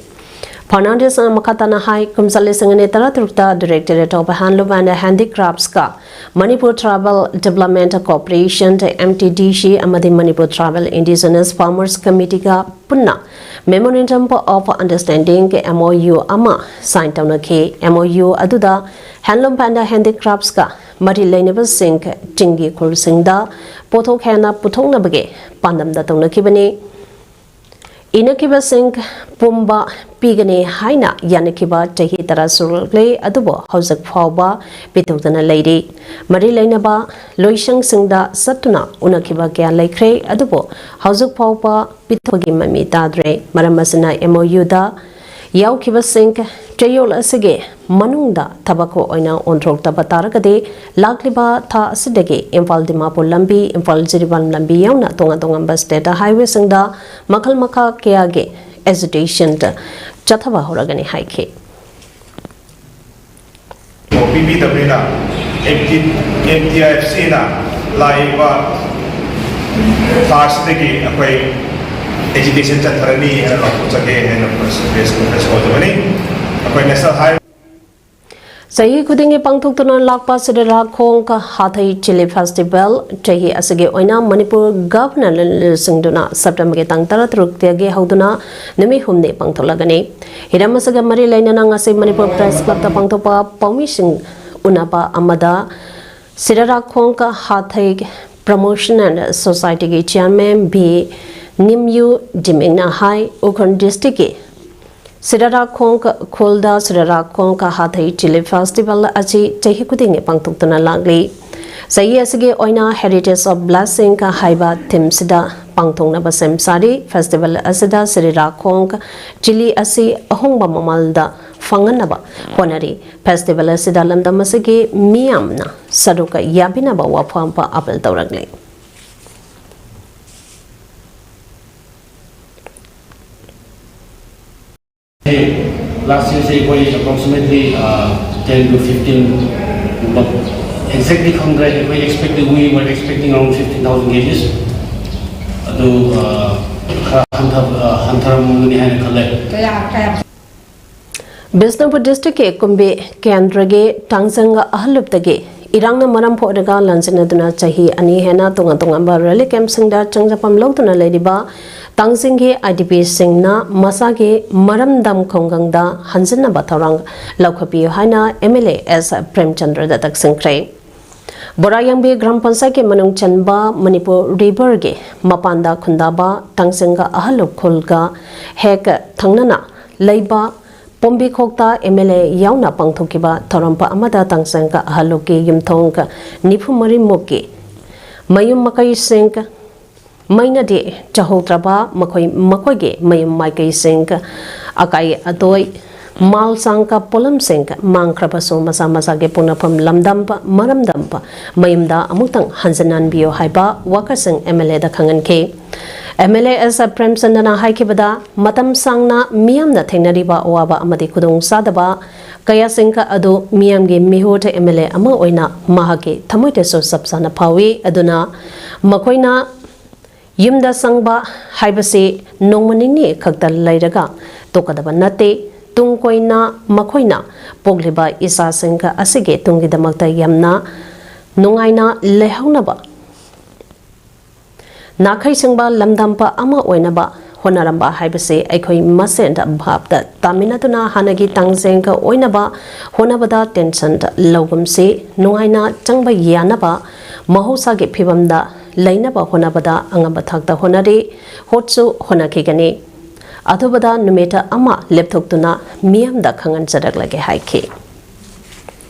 Fernandezꯅ ꯃꯈꯥ ꯇꯥꯅ ꯍꯥꯏ, ꯀꯨꯝꯖꯥ ꯂꯤꯁꯤꯡ ꯑꯅꯤ ꯇꯔꯥꯇꯔꯨꯛꯇ Directorate of Handloom and Handicraftꯀ Manipur Tribal Development Corporation, MTDC, ꯑꯃꯗꯤ Manipur Tribal Indigenous Farmers Committeeꯒ ꯄꯨꯟꯅ Memorandum of Understanding, MOU, ꯑꯃ sign ꯇꯧꯅꯈꯤ꯫ MOU ꯑꯗꯨꯗ handloom and handicraftꯀ ꯃꯔꯤ ꯂꯩꯅꯕꯁꯤꯡ ꯆꯤꯡꯒꯤ ꯈꯨꯜꯁꯤꯡꯗ ꯄꯣꯠꯊꯣꯛ ꯍꯦꯟꯅ ꯄꯨꯊꯣꯛꯅꯕꯒꯤ ꯄꯥꯟꯗꯝꯗ ꯇꯧꯅꯈꯤꯕꯅꯤ꯫ ꯏꯅꯈꯤꯕꯁꯤꯡ ꯄꯨꯝꯕ ꯄꯤꯒꯅꯤ ꯍꯥꯏꯅ ꯌꯥꯅꯈꯤꯕ ꯆꯍꯤ ꯇꯔꯥ ꯁꯨꯔꯛꯂꯦ, ꯑꯗꯨꯕꯨ ꯍꯧꯖꯤꯛ ꯐꯥꯎꯕ ꯄꯤꯊꯣꯛꯇꯅ ꯂꯩꯔꯤ꯫ ꯃꯔꯤ ꯂꯩꯅꯕ ꯂꯣꯏꯁꯪꯁꯤꯡꯗ ꯆꯠꯇꯨꯅ ꯎꯅꯈꯤꯕ ꯀꯌꯥ ꯂꯩꯈ꯭ꯔꯦ, ꯑꯗꯨꯕꯨ ꯍꯧꯖꯤꯛ ꯐꯥꯎꯕ ꯄꯤꯊꯣꯛꯄꯒꯤ ꯃꯃꯤ ꯇꯥꯗ꯭ꯔꯦ꯫ ꯃꯔꯝ ꯑꯁꯤꯅ MOUꯗ ꯌꯥꯎꯈꯤꯕꯁꯤꯡ ꯆꯌꯣꯜ ꯑꯁꯤꯒꯤ ꯃꯅꯨꯡꯗ ꯊꯕꯛ ꯑꯣꯏꯅ ꯑꯣꯟꯊꯣꯛꯇꯕ ꯇꯥꯔꯒꯗꯤ ꯂꯥꯛꯂꯤꯕ ꯊꯥ ꯑꯁꯤꯗꯒꯤ ꯏꯝꯐꯥꯜ ꯗꯤꯃꯥꯄꯨꯔ ꯂꯝꯕꯤ, ꯏꯝꯐꯥꯜ ꯖꯤꯔꯤꯕꯥꯝ ꯂꯝꯕꯤ ꯌꯥꯎꯅ ꯇꯣꯉꯥꯟ ꯇꯣꯉꯥꯟꯕ state highwayꯁꯤꯡꯗ ꯃꯈꯜ ꯃꯈꯥ ꯀꯌꯥꯒꯤ agitation ꯆꯠꯊꯕ ꯍꯧꯔꯒꯅꯤ ꯍꯥꯏꯈꯤ꯫ ꯄꯤꯕꯤꯗꯕꯅꯤꯅ MT MTIFCꯅ ꯂꯥꯛꯏꯕ ꯊꯥ ꯑꯁꯤꯗꯒꯤ ꯑꯩꯈꯣꯏ ꯑꯦꯖꯤꯇꯦꯁꯟ ꯆꯠꯊꯔꯅꯤ ꯍꯥꯏꯅ ꯂꯥꯎꯊꯣꯛꯆꯒꯦ ꯍꯥꯏꯅ ꯄ꯭ꯔꯦꯁ ꯄ꯭ꯔꯦꯁ ꯀꯣꯟꯐ꯭ꯔꯦꯟꯁ ꯇꯧꯖꯕꯅꯤ꯫ ꯑꯩꯈꯣꯏ ꯅꯦꯁꯅꯦꯜ ꯍꯥꯏ ꯆꯍꯤ ꯈꯨꯗꯤꯡꯒꯤ ꯄꯥꯡꯊꯣꯛꯇꯨꯅ ꯂꯥꯛꯄ ꯁꯤꯔꯥꯔꯥꯈꯣꯡ ꯍꯥꯊꯩ ꯆꯤꯂꯤ ꯐꯦꯁꯇꯤꯚꯦꯜ ꯆꯍꯤ ꯑꯁꯤꯒꯤ ꯑꯣꯏꯅ ꯃꯅꯤꯄꯨꯔ ꯒꯚꯔꯅꯔꯅ ꯂꯨꯆꯤꯡꯗꯨꯅ ꯁꯦꯞꯇꯦꯝꯕꯔꯒꯤ ꯇꯥꯡ ꯇꯔꯥꯇꯔꯨꯛꯇꯒꯤ ꯍꯧꯗꯨꯅ ꯅꯨꯃꯤꯠ ꯍꯨꯝꯅꯤ ꯄꯥꯡꯊꯣꯛꯂꯒꯅꯤ꯫ ꯍꯤꯔꯝ ꯑꯁꯤꯒ ꯃꯔꯤ ꯂꯩꯅꯅ ꯉꯁꯤ ꯃꯅꯤꯄꯨꯔ ꯄ꯭ꯔꯦꯁ ꯀ꯭ꯂꯕꯇ ꯄꯥꯡꯊꯣꯛꯄ ꯄꯥꯎꯃꯤꯁꯤꯡ ꯎꯅꯕ ꯑꯃꯗ ꯁꯤꯔꯥꯔꯥꯈꯣꯡ ꯍꯥꯊꯩ ꯄ꯭ꯔꯃꯣꯁꯟ ꯑꯦꯟ ꯁꯣꯁꯥꯏꯇꯤꯒꯤ ꯆꯤꯌꯥꯔꯃꯦꯟ ꯕꯤ ꯅꯤꯝꯌꯨ ꯖꯤꯃꯤꯡꯅ ꯍꯥꯏ, ꯎꯈ꯭ꯔꯨꯜ ꯗꯤꯁꯇ꯭ꯔꯤꯛꯀꯤ ꯁꯤꯔꯥꯔꯥꯈꯣꯡ ꯈꯨꯜꯗ ꯁꯤꯔꯥꯔꯥꯈꯣꯡ ꯍꯥꯊꯩ ꯆꯤꯂꯤ ꯐꯦꯁꯇꯤꯚꯦꯜ ꯑꯁꯤ ꯆꯍꯤ ꯈꯨꯗꯤꯡꯒꯤ ꯄꯥꯡꯊꯣꯛꯇꯨꯅ ꯂꯥꯛꯂꯤ꯫ ꯆꯍꯤ ꯑꯁꯤꯒꯤ ꯑꯣꯏꯅ Heritage of Blessing ꯍꯥꯏꯕ ꯊꯤꯝꯁꯤꯗ ꯄꯥꯡꯊꯣꯛꯅꯕ ꯁꯦꯝ ꯁꯥꯔꯤ꯫ ꯐꯦꯁꯇꯤꯚꯦꯜ ꯑꯁꯤꯗ ꯁꯤꯔꯥꯔꯥꯈꯣꯡ ꯆꯤꯂꯤ ꯑꯁꯤ ꯑꯍꯣꯡꯕ ꯃꯃꯜꯗ ꯐꯪꯍꯟꯅꯕ ꯍꯣꯠꯅꯔꯤ꯫ ꯐꯦꯁꯇꯤꯚꯦꯜ ꯑꯁꯤꯗ ꯂꯝꯗꯝ ꯑꯁꯤꯒꯤ ꯃꯤꯌꯥꯝꯅ ꯁꯔꯨꯛ ꯌꯥꯕꯤꯅꯕ ꯋꯥꯐꯝ ꯑꯄꯤꯜ ꯇꯧꯔꯛꯂꯤ꯫ Last year ꯁꯦ ꯑꯩꯈꯣꯏ approximately ten to fifteen ꯒꯨꯝꯕ, exactly ꯈꯪꯗ꯭ꯔꯦ꯫ ꯑꯩꯈꯣꯏ expected, we were expecting around fifteen thousand kgs. ꯑꯗꯨ ꯈꯔ ꯍꯟꯊ ꯍꯟꯊꯔꯝꯒꯅꯤ ꯍꯥꯏꯅ ꯈꯜꯂꯦ꯫ ꯕꯤꯁꯅꯨꯄꯨꯔ ꯗꯤꯁꯇ꯭ꯔꯤꯛꯀꯤ ꯀꯨꯝꯕꯤ ꯀꯦꯟꯗ꯭ꯔꯒꯤ ꯇꯥꯡꯖꯪꯒ ꯑꯍꯜꯂꯨꯞꯇꯒꯤ ꯏꯔꯥꯡꯅ ꯃꯔꯝ ꯑꯣꯏꯔꯒ ꯂꯥꯟꯖꯦꯟꯅꯗꯨꯅ ꯆꯍꯤ ꯑꯅꯤ ꯍꯦꯟꯅ ꯇꯣꯉꯥꯟ ꯇꯣꯉꯥꯟꯕ ꯔꯤꯂꯤꯐ ꯀꯦꯝꯞꯁꯤꯡꯗ ꯆꯪꯖꯐꯝ ꯂꯧꯗꯨꯅ ꯂꯩꯔꯤꯕ ꯇꯥꯡꯖꯤꯡꯒꯤ ꯑꯥꯏ ꯗꯤ ꯄꯤꯁꯤꯡꯅ ꯃꯁꯥꯒꯤ ꯃꯔꯝꯗꯝ ꯈꯨꯡꯒꯪꯗ ꯍꯟꯖꯤꯟꯅꯕ ꯊꯧꯔꯥꯡ ꯂꯧꯈꯠꯄꯤꯌꯨ ꯍꯥꯏꯅ ꯑꯦꯝ ꯑꯦꯜ ꯑꯦ ꯑꯦꯁ ꯄ꯭ꯔꯦꯝꯆꯟꯗ꯭ꯔꯗ ꯇꯛꯁꯤꯟꯈ꯭ꯔꯦ꯫ ꯕꯣꯔꯥꯌꯥꯡꯕꯤ ꯒ꯭ꯔꯥꯝ ꯄꯟꯆꯥꯌꯠꯀꯤ ꯃꯅꯨꯡ ꯆꯟꯕ ꯃꯅꯤꯄꯨꯔ ꯔꯤꯚꯔꯒꯤ ꯃꯄꯥꯟꯗ ꯈꯨꯟꯗꯥꯕ ꯇꯥꯡꯖꯤꯡꯒ ꯑꯍꯜꯂꯨꯞ ꯈꯨꯜꯒ ꯍꯦꯛ ꯊꯪꯅꯅ ꯂꯩꯕ ꯄꯣꯝꯕꯤꯈꯣꯛꯇ ꯑꯦꯝ ꯑꯦꯜ ꯑꯦ ꯌꯥꯎꯅ ꯄꯥꯡꯊꯣꯛꯈꯤꯕ ꯊꯧꯔꯝ ꯑꯃꯗ ꯇꯥꯡꯖꯤꯡꯒ ꯑꯍꯜꯂꯨꯞꯀꯤ ꯌꯨꯝꯊꯣꯡ ꯅꯤꯐꯨ ꯃꯔꯤꯃꯨꯛꯀꯤ ꯃꯌꯨꯝ ꯃꯀꯩꯁꯤꯡ ꯃꯩꯅꯗꯤ ꯆꯥꯍꯧꯗ꯭ꯔꯕ ꯃꯈꯣꯏ ꯃꯈꯣꯏꯒꯤ ꯃꯌꯨꯝ ꯃꯥꯏꯀꯩꯁꯤꯡ ꯑꯀꯥꯏ ꯑꯇꯣꯏ ꯃꯥꯜ ꯆꯥꯡꯒ ꯄꯣꯠꯂꯝꯁꯤꯡ ꯃꯥꯡꯈ꯭ꯔꯕꯁꯨ ꯃꯁꯥ ꯃꯁꯥꯒꯤ ꯄꯣꯛꯅꯐꯝ ꯂꯝꯗꯝ ꯃꯔꯝꯗꯝ ꯃꯌꯨꯝꯗ ꯑꯃꯨꯛꯇꯪ ꯍꯟꯖꯤꯟꯍꯟꯕꯤꯌꯨ ꯍꯥꯏꯕ ꯋꯥꯀꯔꯁꯤꯡ ꯑꯦꯝ ꯑꯦꯜ ꯑꯦꯗ ꯈꯪꯍꯟꯈꯤ꯫ ꯑꯦꯝ ꯑꯦꯜ ꯑꯦ ꯑꯦꯁ ꯄ꯭ꯔꯦꯝꯆꯟꯗ꯭ꯔꯅ ꯍꯥꯏꯈꯤꯕꯗ ꯃꯇꯝ ꯁꯥꯡꯅ ꯃꯤꯌꯥꯝꯅ ꯊꯦꯡꯅꯔꯤꯕ ꯑꯋꯥꯕ ꯑꯃꯗꯤ ꯈꯨꯗꯣꯡꯆꯥꯗꯕ ꯀꯌꯥꯁꯤꯡ ꯑꯗꯨ ꯃꯤꯌꯥꯝꯒꯤ ꯃꯤꯍꯨꯠ ꯑꯦꯝ ꯑꯦꯜ ꯑꯦ ꯑꯃ ꯑꯣꯏꯅ ꯃꯍꯥꯛꯀꯤ ꯊꯃꯣꯏꯗꯁꯨ ꯆꯞ ꯆꯥꯅ ꯐꯥꯎꯏ꯫ ꯑꯗꯨꯅ ꯃꯈꯣꯏꯅ ꯌꯨꯝꯗ ꯆꯪꯕ ꯍꯥꯏꯕꯁꯤ ꯅꯣꯡꯃ ꯅꯤꯅꯤ ꯈꯛꯇ ꯂꯩꯔꯒ ꯇꯣꯛꯀꯗꯕ ꯅꯠꯇꯦ꯫ ꯇꯨꯡ ꯀꯣꯏꯅ ꯃꯈꯣꯏꯅ ꯄꯣꯛꯂꯤꯕ ꯏꯆꯥꯁꯤꯡ ꯑꯁꯤꯒꯤ ꯇꯨꯡꯒꯤꯗꯃꯛꯇ ꯌꯥꯝꯅ ꯅꯨꯡꯉꯥꯏꯅ ꯂꯩꯍꯧꯅꯕ, ꯅꯥꯈꯩ ꯁꯤꯡꯕ ꯂꯝꯗꯝꯕ ꯑꯃ ꯑꯣꯏꯅꯕ ꯍꯣꯠꯅꯔꯝꯕ ꯍꯥꯏꯕꯁꯤ ꯑꯩꯈꯣꯏ ꯃꯁꯦꯟꯗ ꯚꯥꯞꯇ ꯇꯥꯃꯤꯟꯅꯗꯨꯅ ꯍꯥꯟꯅꯒꯤ ꯇꯥꯡꯖꯦꯡꯒ ꯑꯣꯏꯅꯕ ꯍꯣꯠꯅꯕꯗ tension ꯂꯧꯒꯨꯝꯁꯤ꯫ ꯅꯨꯡꯉꯥꯏꯅ ꯆꯪꯕ ꯌꯥꯅꯕ, ꯃꯍꯧꯁꯥꯒꯤ ꯐꯤꯕꯝꯗ ꯂꯩꯅꯕ ꯍꯣꯠꯅꯕꯗ ꯑꯉꯝꯕ ꯊꯥꯛꯇ ꯍꯣꯠꯅꯔꯤ, ꯍꯣꯠꯁꯨ ꯍꯣꯠꯅꯈꯤꯒꯅꯤ꯫ ꯑꯊꯨꯕꯗ ꯅꯨꯃꯤꯠ ꯑꯃ ꯂꯦꯞꯊꯣꯛꯇꯨꯅ ꯃꯤꯌꯥꯝꯗ ꯈꯪꯍꯟꯖꯔꯛꯂꯒꯦ ꯍꯥꯏꯈꯤ꯫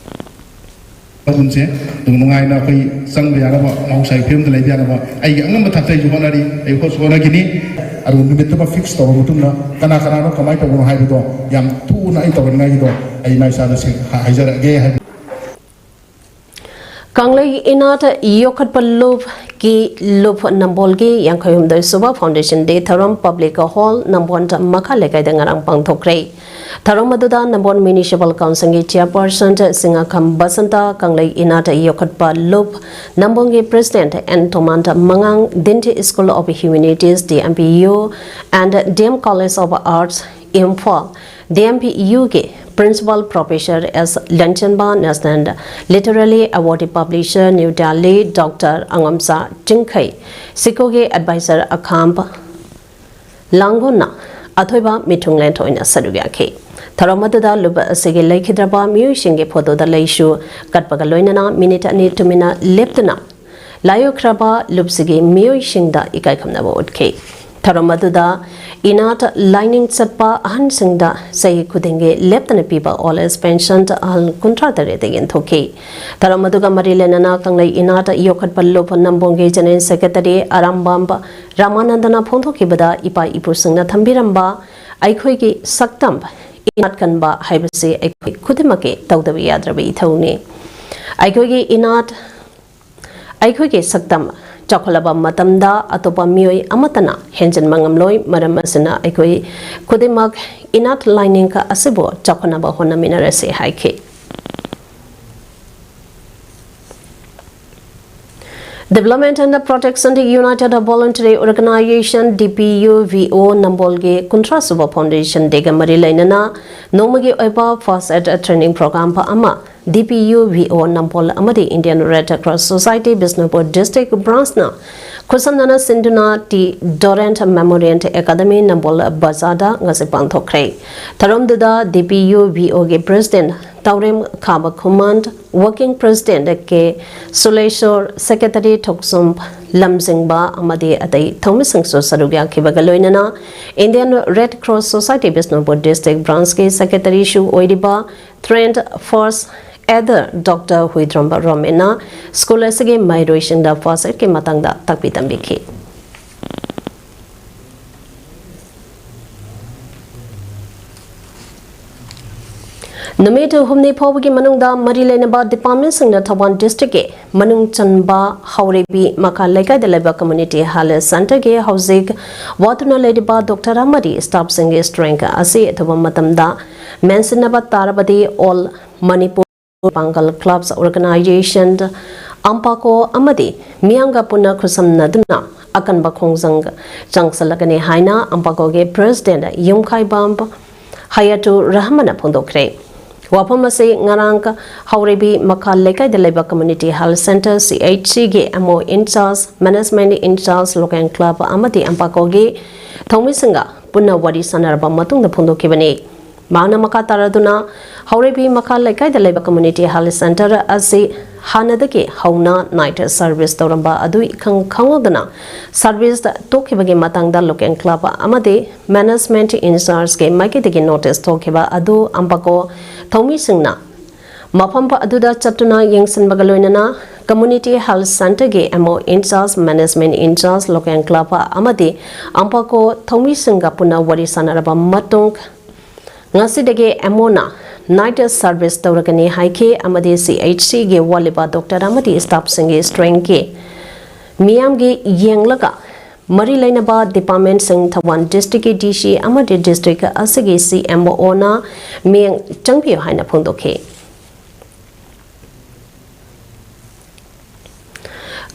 ꯑꯗꯨꯝꯁꯦ ꯑꯗꯨꯝ ꯅꯨꯡꯉꯥꯏꯅ ꯑꯩꯈꯣꯏ ꯆꯪꯕ ꯌꯥꯅꯕ, ꯃꯍꯧꯁꯥꯒꯤ ꯐꯤꯕꯝꯗ ꯂꯩꯕ ꯌꯥꯅꯕ ꯑꯩꯒꯤ ꯑꯉꯝꯕ ꯊꯥꯛꯇ ꯑꯩꯁꯨ ꯍꯣꯠꯅꯔꯤ, ꯑꯩ ꯍꯣꯠꯁꯨ ꯍꯣꯠꯅꯈꯤꯅꯤ꯫ ꯑꯗꯨ ꯅꯨꯃꯤꯠꯇꯨꯃ fix ꯇꯧꯔꯕ ꯃꯇꯨꯡꯗ ꯀꯅꯥ ꯀꯅꯥꯅꯣ, ꯀꯃꯥꯏꯅ ꯇꯧꯕꯅꯣ ꯍꯥꯏꯕꯗꯣ ꯌꯥꯝ ꯊꯨꯅ ꯑꯩ ꯇꯧꯍꯟꯅꯤꯡꯉꯥꯏꯒꯤꯗꯣ ꯑꯩ ꯏꯃꯥ ꯏꯆꯥꯗ ꯁꯦꯡ-, ꯍꯥ-, ꯍꯥꯏꯖꯔꯛꯑꯒꯦ ꯍꯥꯏꯕ꯫ ꯀꯪꯂꯩ ꯏꯅꯥꯠ ꯌꯣꯛꯈꯠꯄ ꯂꯨꯞꯀꯤ ꯂꯨꯞ ꯅꯝꯕꯣꯜꯒꯤ ꯌꯥꯡꯈꯩ ꯍꯨꯝꯗꯣꯏ ꯁꯨꯕ Foundation Day ꯊꯧꯔꯝ Public Hall ꯅꯝꯕꯣꯜ ꯃꯈꯥ ꯂꯩꯀꯥꯏꯗ ꯉꯔꯥꯡ ꯄꯥꯡꯊꯣꯛꯈ꯭ꯔꯦ꯫ ꯊꯧꯔꯝ ꯑꯗꯨꯗ ꯅꯝꯕꯣꯜ Municipal Councilꯒꯤ Chairperson ꯁꯤꯡꯉꯥꯈꯝ ꯕꯁꯟꯇ, ꯀꯪꯂꯩ ꯏꯅꯥꯠ ꯌꯣꯛꯈꯠꯄ ꯂꯨꯞ ꯅꯝꯕꯣꯜꯒꯤ President ꯑꯦꯟ ꯇꯣꯃꯥꯟ ꯃꯉꯥꯡ, Dinti School of Humanities, D M P U, and D M College of Arts, Imphal, D M P Uꯒꯤ Principal Professor S ꯂꯟꯆꯟꯕ, National Literary Award Publisher, New Delhi, Doctor ꯑꯉꯝꯆꯥ ꯆꯤꯡꯈꯩ, ꯁꯤꯀꯣꯒꯤ Advisor ꯑꯈꯥꯝꯕ ꯂꯥꯡꯒꯣꯟꯅ ꯑꯊꯣꯏꯕ ꯃꯤꯊꯨꯡꯂꯦꯟ ꯑꯣꯏꯅ ꯁꯔꯨꯛ ꯌꯥꯈꯤ꯫ ꯊꯧꯔꯝ ꯑꯗꯨꯗ ꯂꯨꯞ ꯑꯁꯤꯒꯤ ꯂꯩꯈꯤꯗ꯭ꯔꯕ ꯃꯤꯑꯣꯏꯁꯤꯡꯒꯤ ꯐꯣꯇꯣꯗ ꯂꯩꯁꯨ ꯀꯠꯄꯒ ꯂꯣꯏꯅꯅ ꯃꯤꯅꯤꯠ ꯑꯅꯤ ꯇꯨꯃꯤꯟꯅ ꯂꯦꯞꯇꯨꯅ ꯂꯥꯏꯑꯣꯏꯈ꯭ꯔꯕ ꯂꯨꯞꯁꯤꯒꯤ ꯃꯤꯑꯣꯏꯁꯤꯡꯗ ꯏꯀꯥꯏ ꯈꯨꯝꯅꯕ ꯎꯠꯈꯤ꯫ ꯊꯧꯔꯝ ꯑꯗꯨꯗ ꯏꯅꯥꯠ ꯂꯥꯏꯅꯤꯡ ꯆꯠꯄ ꯑꯍꯟꯁꯤꯡꯗ ꯆꯍꯤ ꯈꯨꯗꯤꯡꯒꯤ ꯂꯦꯞꯇꯅ ꯄꯤꯕ Old Age Pension ꯑꯍꯜ ꯀꯨꯟꯊ꯭ꯔꯥ ꯇꯔꯦꯠ ꯌꯦꯟꯊꯣꯛꯈꯤ꯫ ꯊꯧꯔꯝ ꯑꯗꯨꯒ ꯃꯔꯤ ꯂꯩꯅꯅ ꯀꯪꯂꯩ ꯏꯅꯥꯠ ꯌꯣꯛꯈꯠꯄ ꯂꯨꯞ ꯅꯝꯕꯣꯜꯒꯤ General Secretary ꯑꯔꯥꯝꯕꯝ ꯔꯥꯃꯥꯅꯟꯗꯅ ꯐꯣꯡꯗꯣꯛꯈꯤꯕꯗ, ꯏꯄꯥ ꯏꯄꯨꯁꯤꯡꯅ ꯊꯝꯕꯤꯔꯝꯕ ꯑꯩꯈꯣꯏꯒꯤ ꯁꯛꯇꯝ ꯏꯅꯥꯠ ꯀꯟꯕ ꯍꯥꯏꯕꯁꯤ ꯑꯩꯈꯣꯏ ꯈꯨꯗꯤꯡꯃꯛꯀꯤ ꯇꯧꯗꯕ ꯌꯥꯗ꯭ꯔꯕ ꯏꯊꯧꯅꯤ꯫ ꯑꯩꯈꯣꯏꯒꯤ ꯏꯅꯥꯠ, ꯑꯩꯈꯣꯏꯒꯤ ꯁꯛꯇꯝ ꯆꯥꯎꯈꯠꯂꯕ ꯃꯇꯝꯗ ꯑꯇꯣꯞꯄ ꯃꯤꯑꯣꯏ ꯑꯃꯠꯇꯅ ꯍꯦꯟꯖꯤꯟꯕ ꯉꯝꯂꯣꯏ꯫ ꯃꯔꯝ ꯑꯁꯤꯅ ꯑꯩꯈꯣꯏ ꯈꯨꯗꯤꯡꯃꯛ ꯏꯅꯥꯠ ꯂꯥꯏꯅꯤꯡ ꯑꯁꯤꯕꯨ ꯆꯥꯎꯈꯠꯅꯕ ꯍꯣꯠꯅꯃꯤꯟꯅꯔꯁꯤ ꯍꯥꯏꯈꯤ꯫ Development and Protection the United Voluntary Organization, D P U V O, ꯅꯝꯕꯣꯜꯒꯤ ꯀꯨꯟꯊ꯭ꯔꯥ ꯁꯨꯕ Foundation Day ꯒ ꯃꯔꯤ ꯂꯩꯅꯅ ꯅꯣꯡꯃꯒꯤ ꯑꯣꯏꯕ First Aid Training Program ꯑꯃ D P U V O ꯅꯝꯕꯣꯜ ꯑꯃꯗꯤ Indian Red Cross Society Bishnupur District Branch ꯅ ꯈꯨꯠꯁꯝꯅꯅ ꯁꯤꯟꯗꯨꯅ T Durrant Memorial Academy ꯅꯝꯕꯣꯜ ꯕꯖꯥꯔꯗ ꯉꯁꯤ ꯄꯥꯡꯊꯣꯛꯈ꯭ꯔꯦ꯫ ꯊꯧꯔꯝꯗꯨꯗ D P U V O ꯒꯤ President ꯇꯥꯎꯔꯦꯝ ꯈꯥꯕ ꯈꯨꯃꯟ, Working President ꯀꯦ ꯁꯨꯂꯦꯁꯣꯔ, Secretary ꯊꯣꯛꯆꯨꯝ ꯂꯝꯖꯤꯡꯕ ꯑꯃꯗꯤ ꯑꯇꯩ ꯊꯧꯃꯤꯁꯤꯡꯁꯨ ꯁꯔꯨꯛ ꯌꯥꯈꯤꯕꯒ ꯂꯣꯏꯅꯅ Indian Red Cross Society Bishnupur District Branch ꯀꯤ Secretary ꯁꯨ ꯑꯣꯏꯔꯤꯕ Trained First Aider Doctor ꯍꯨꯏꯗ꯭ꯔꯣꯝꯕ ꯔꯣꯃꯦꯟꯅ school ꯑꯁꯤꯒꯤ ꯃꯍꯩꯔꯣꯏꯁꯤꯡꯗ First Aid ꯀꯤ ꯃꯇꯥꯡꯗ ꯇꯥꯛꯄꯤ ꯇꯝꯕꯤꯈꯤ꯫ ꯅꯨꯃꯤꯠ ꯍꯨꯝꯅꯤ ꯐꯥꯎꯕꯒꯤ ꯃꯅꯨꯡꯗ ꯃꯔꯤ ꯂꯩꯅꯕ department ꯁꯤꯡꯅ ꯊꯧꯕꯥꯜ district ꯀꯤ ꯃꯅꯨꯡ ꯆꯟꯕ ꯍꯥꯎꯔꯩꯕꯤ ꯃꯈꯥ ꯂꯩꯀꯥꯏꯗ ꯂꯩꯕ Community Health Centre ꯒꯤ ꯍꯧꯖꯤꯛ ꯋꯥꯗꯨꯅ ꯂꯩꯔꯤꯕ doctor ꯑꯃꯗꯤ staff ꯁꯤꯡꯒꯤ strength ꯑꯁꯤ ꯑꯊꯨꯕ ꯃꯇꯝꯗ ꯃꯦꯟꯁꯤꯟꯅꯕ ꯇꯥꯔꯕꯗꯤ All Manipur ꯄꯥꯡꯒꯜ Clubs Organisation, AMPACO ꯑꯃꯗꯤ ꯃꯤꯌꯥꯝꯒ ꯄꯨꯟꯅ ꯈꯨꯠꯁꯝꯅꯗꯨꯅ ꯑꯀꯟꯕ ꯈꯣꯡꯖꯪ ꯆꯪꯁꯤꯜꯂꯒꯅꯤ ꯍꯥꯏꯅ AMPACO ꯒꯤ President ꯌꯨꯝꯈꯥꯏꯕꯝ ꯍꯌꯥꯇꯨ ꯔꯍꯃꯟꯅ ꯐꯣꯡꯗꯣꯛꯈ꯭ꯔꯦ꯫ ꯋꯥꯐꯝ ꯑꯁꯤ ꯉꯔꯥꯡ ꯍꯥꯎꯔꯩꯕꯤ ꯃꯈꯥ ꯂꯩꯀꯥꯏꯗ ꯂꯩꯕ Community Health Centre, C H C ꯒꯤ M O in charge, Management in charge, Local Club ꯑꯃꯗꯤ AMPACO ꯒꯤ ꯊꯧꯃꯤꯁꯤꯡꯒ ꯄꯨꯟꯅ ꯋꯥꯔꯤ ꯁꯥꯟꯅꯔꯕ ꯃꯇꯨꯡꯗ ꯐꯣꯡꯗꯣꯛꯈꯤꯕꯅꯤ꯫ ꯃꯍꯥꯛꯅ ꯃꯈꯥ ꯇꯥꯔꯗꯨꯅ, ꯍꯥꯎꯔꯩꯕꯤ ꯃꯈꯥ ꯂꯩꯀꯥꯏꯗ ꯂꯩꯕ Community Health Centre ꯑꯁꯤ ꯍꯥꯟꯅꯗꯒꯤ ꯍꯧꯅ night service ꯇꯧꯔꯝꯕ ꯑꯗꯨ ꯏꯈꯪ ꯈꯪꯍꯧꯗꯅ service ꯇꯣꯛꯈꯤꯕꯒꯤ ꯃꯇꯥꯡꯗ Local Club ꯑꯃꯗꯤ Management in charge ꯀꯤ ꯃꯥꯏꯀꯩꯗꯒꯤ notice ꯊꯣꯛꯈꯤꯕ ꯑꯗꯨ AMPACO ꯊꯧꯃꯤꯁꯤꯡꯅ ꯃꯐꯝ ꯑꯗꯨꯗ ꯆꯠꯇꯨꯅ ꯌꯦꯡꯁꯤꯟꯕꯒ ꯂꯣꯏꯅꯅ Community Health Centre ꯒꯤ M O in charge, Management in charge, Local Club ꯑꯃꯗꯤ AMPACO ꯊꯧꯃꯤꯁꯤꯡꯒ ꯄꯨꯟꯅ ꯋꯥꯔꯤ ꯁꯥꯟꯅꯔꯕ ꯃꯇꯨꯡ, ꯉꯁꯤꯗꯒꯤ M O ꯅ night service ꯇꯧꯔꯒꯅꯤ ꯍꯥꯏꯈꯤ ꯑꯃꯗꯤ C H C ꯒꯤ ꯋꯥꯠꯂꯤꯕ doctor ꯑꯃꯗꯤ staff ꯁꯤꯡꯒꯤ strength ꯀꯤ ꯃꯤꯌꯥꯝꯒꯤ ꯌꯦꯡꯂꯒ ꯃꯔꯤ ꯂꯩꯅꯕ department ꯁꯤꯡ ꯊꯧꯕꯥꯜ district ꯀꯤ D C ꯑꯃꯗꯤ district ꯑꯁꯤꯒꯤ C M O ꯅ ꯃꯤꯠꯌꯦꯡ ꯆꯪꯕꯤꯌꯨ ꯍꯥꯏꯅ ꯐꯣꯡꯗꯣꯛꯈꯤ꯫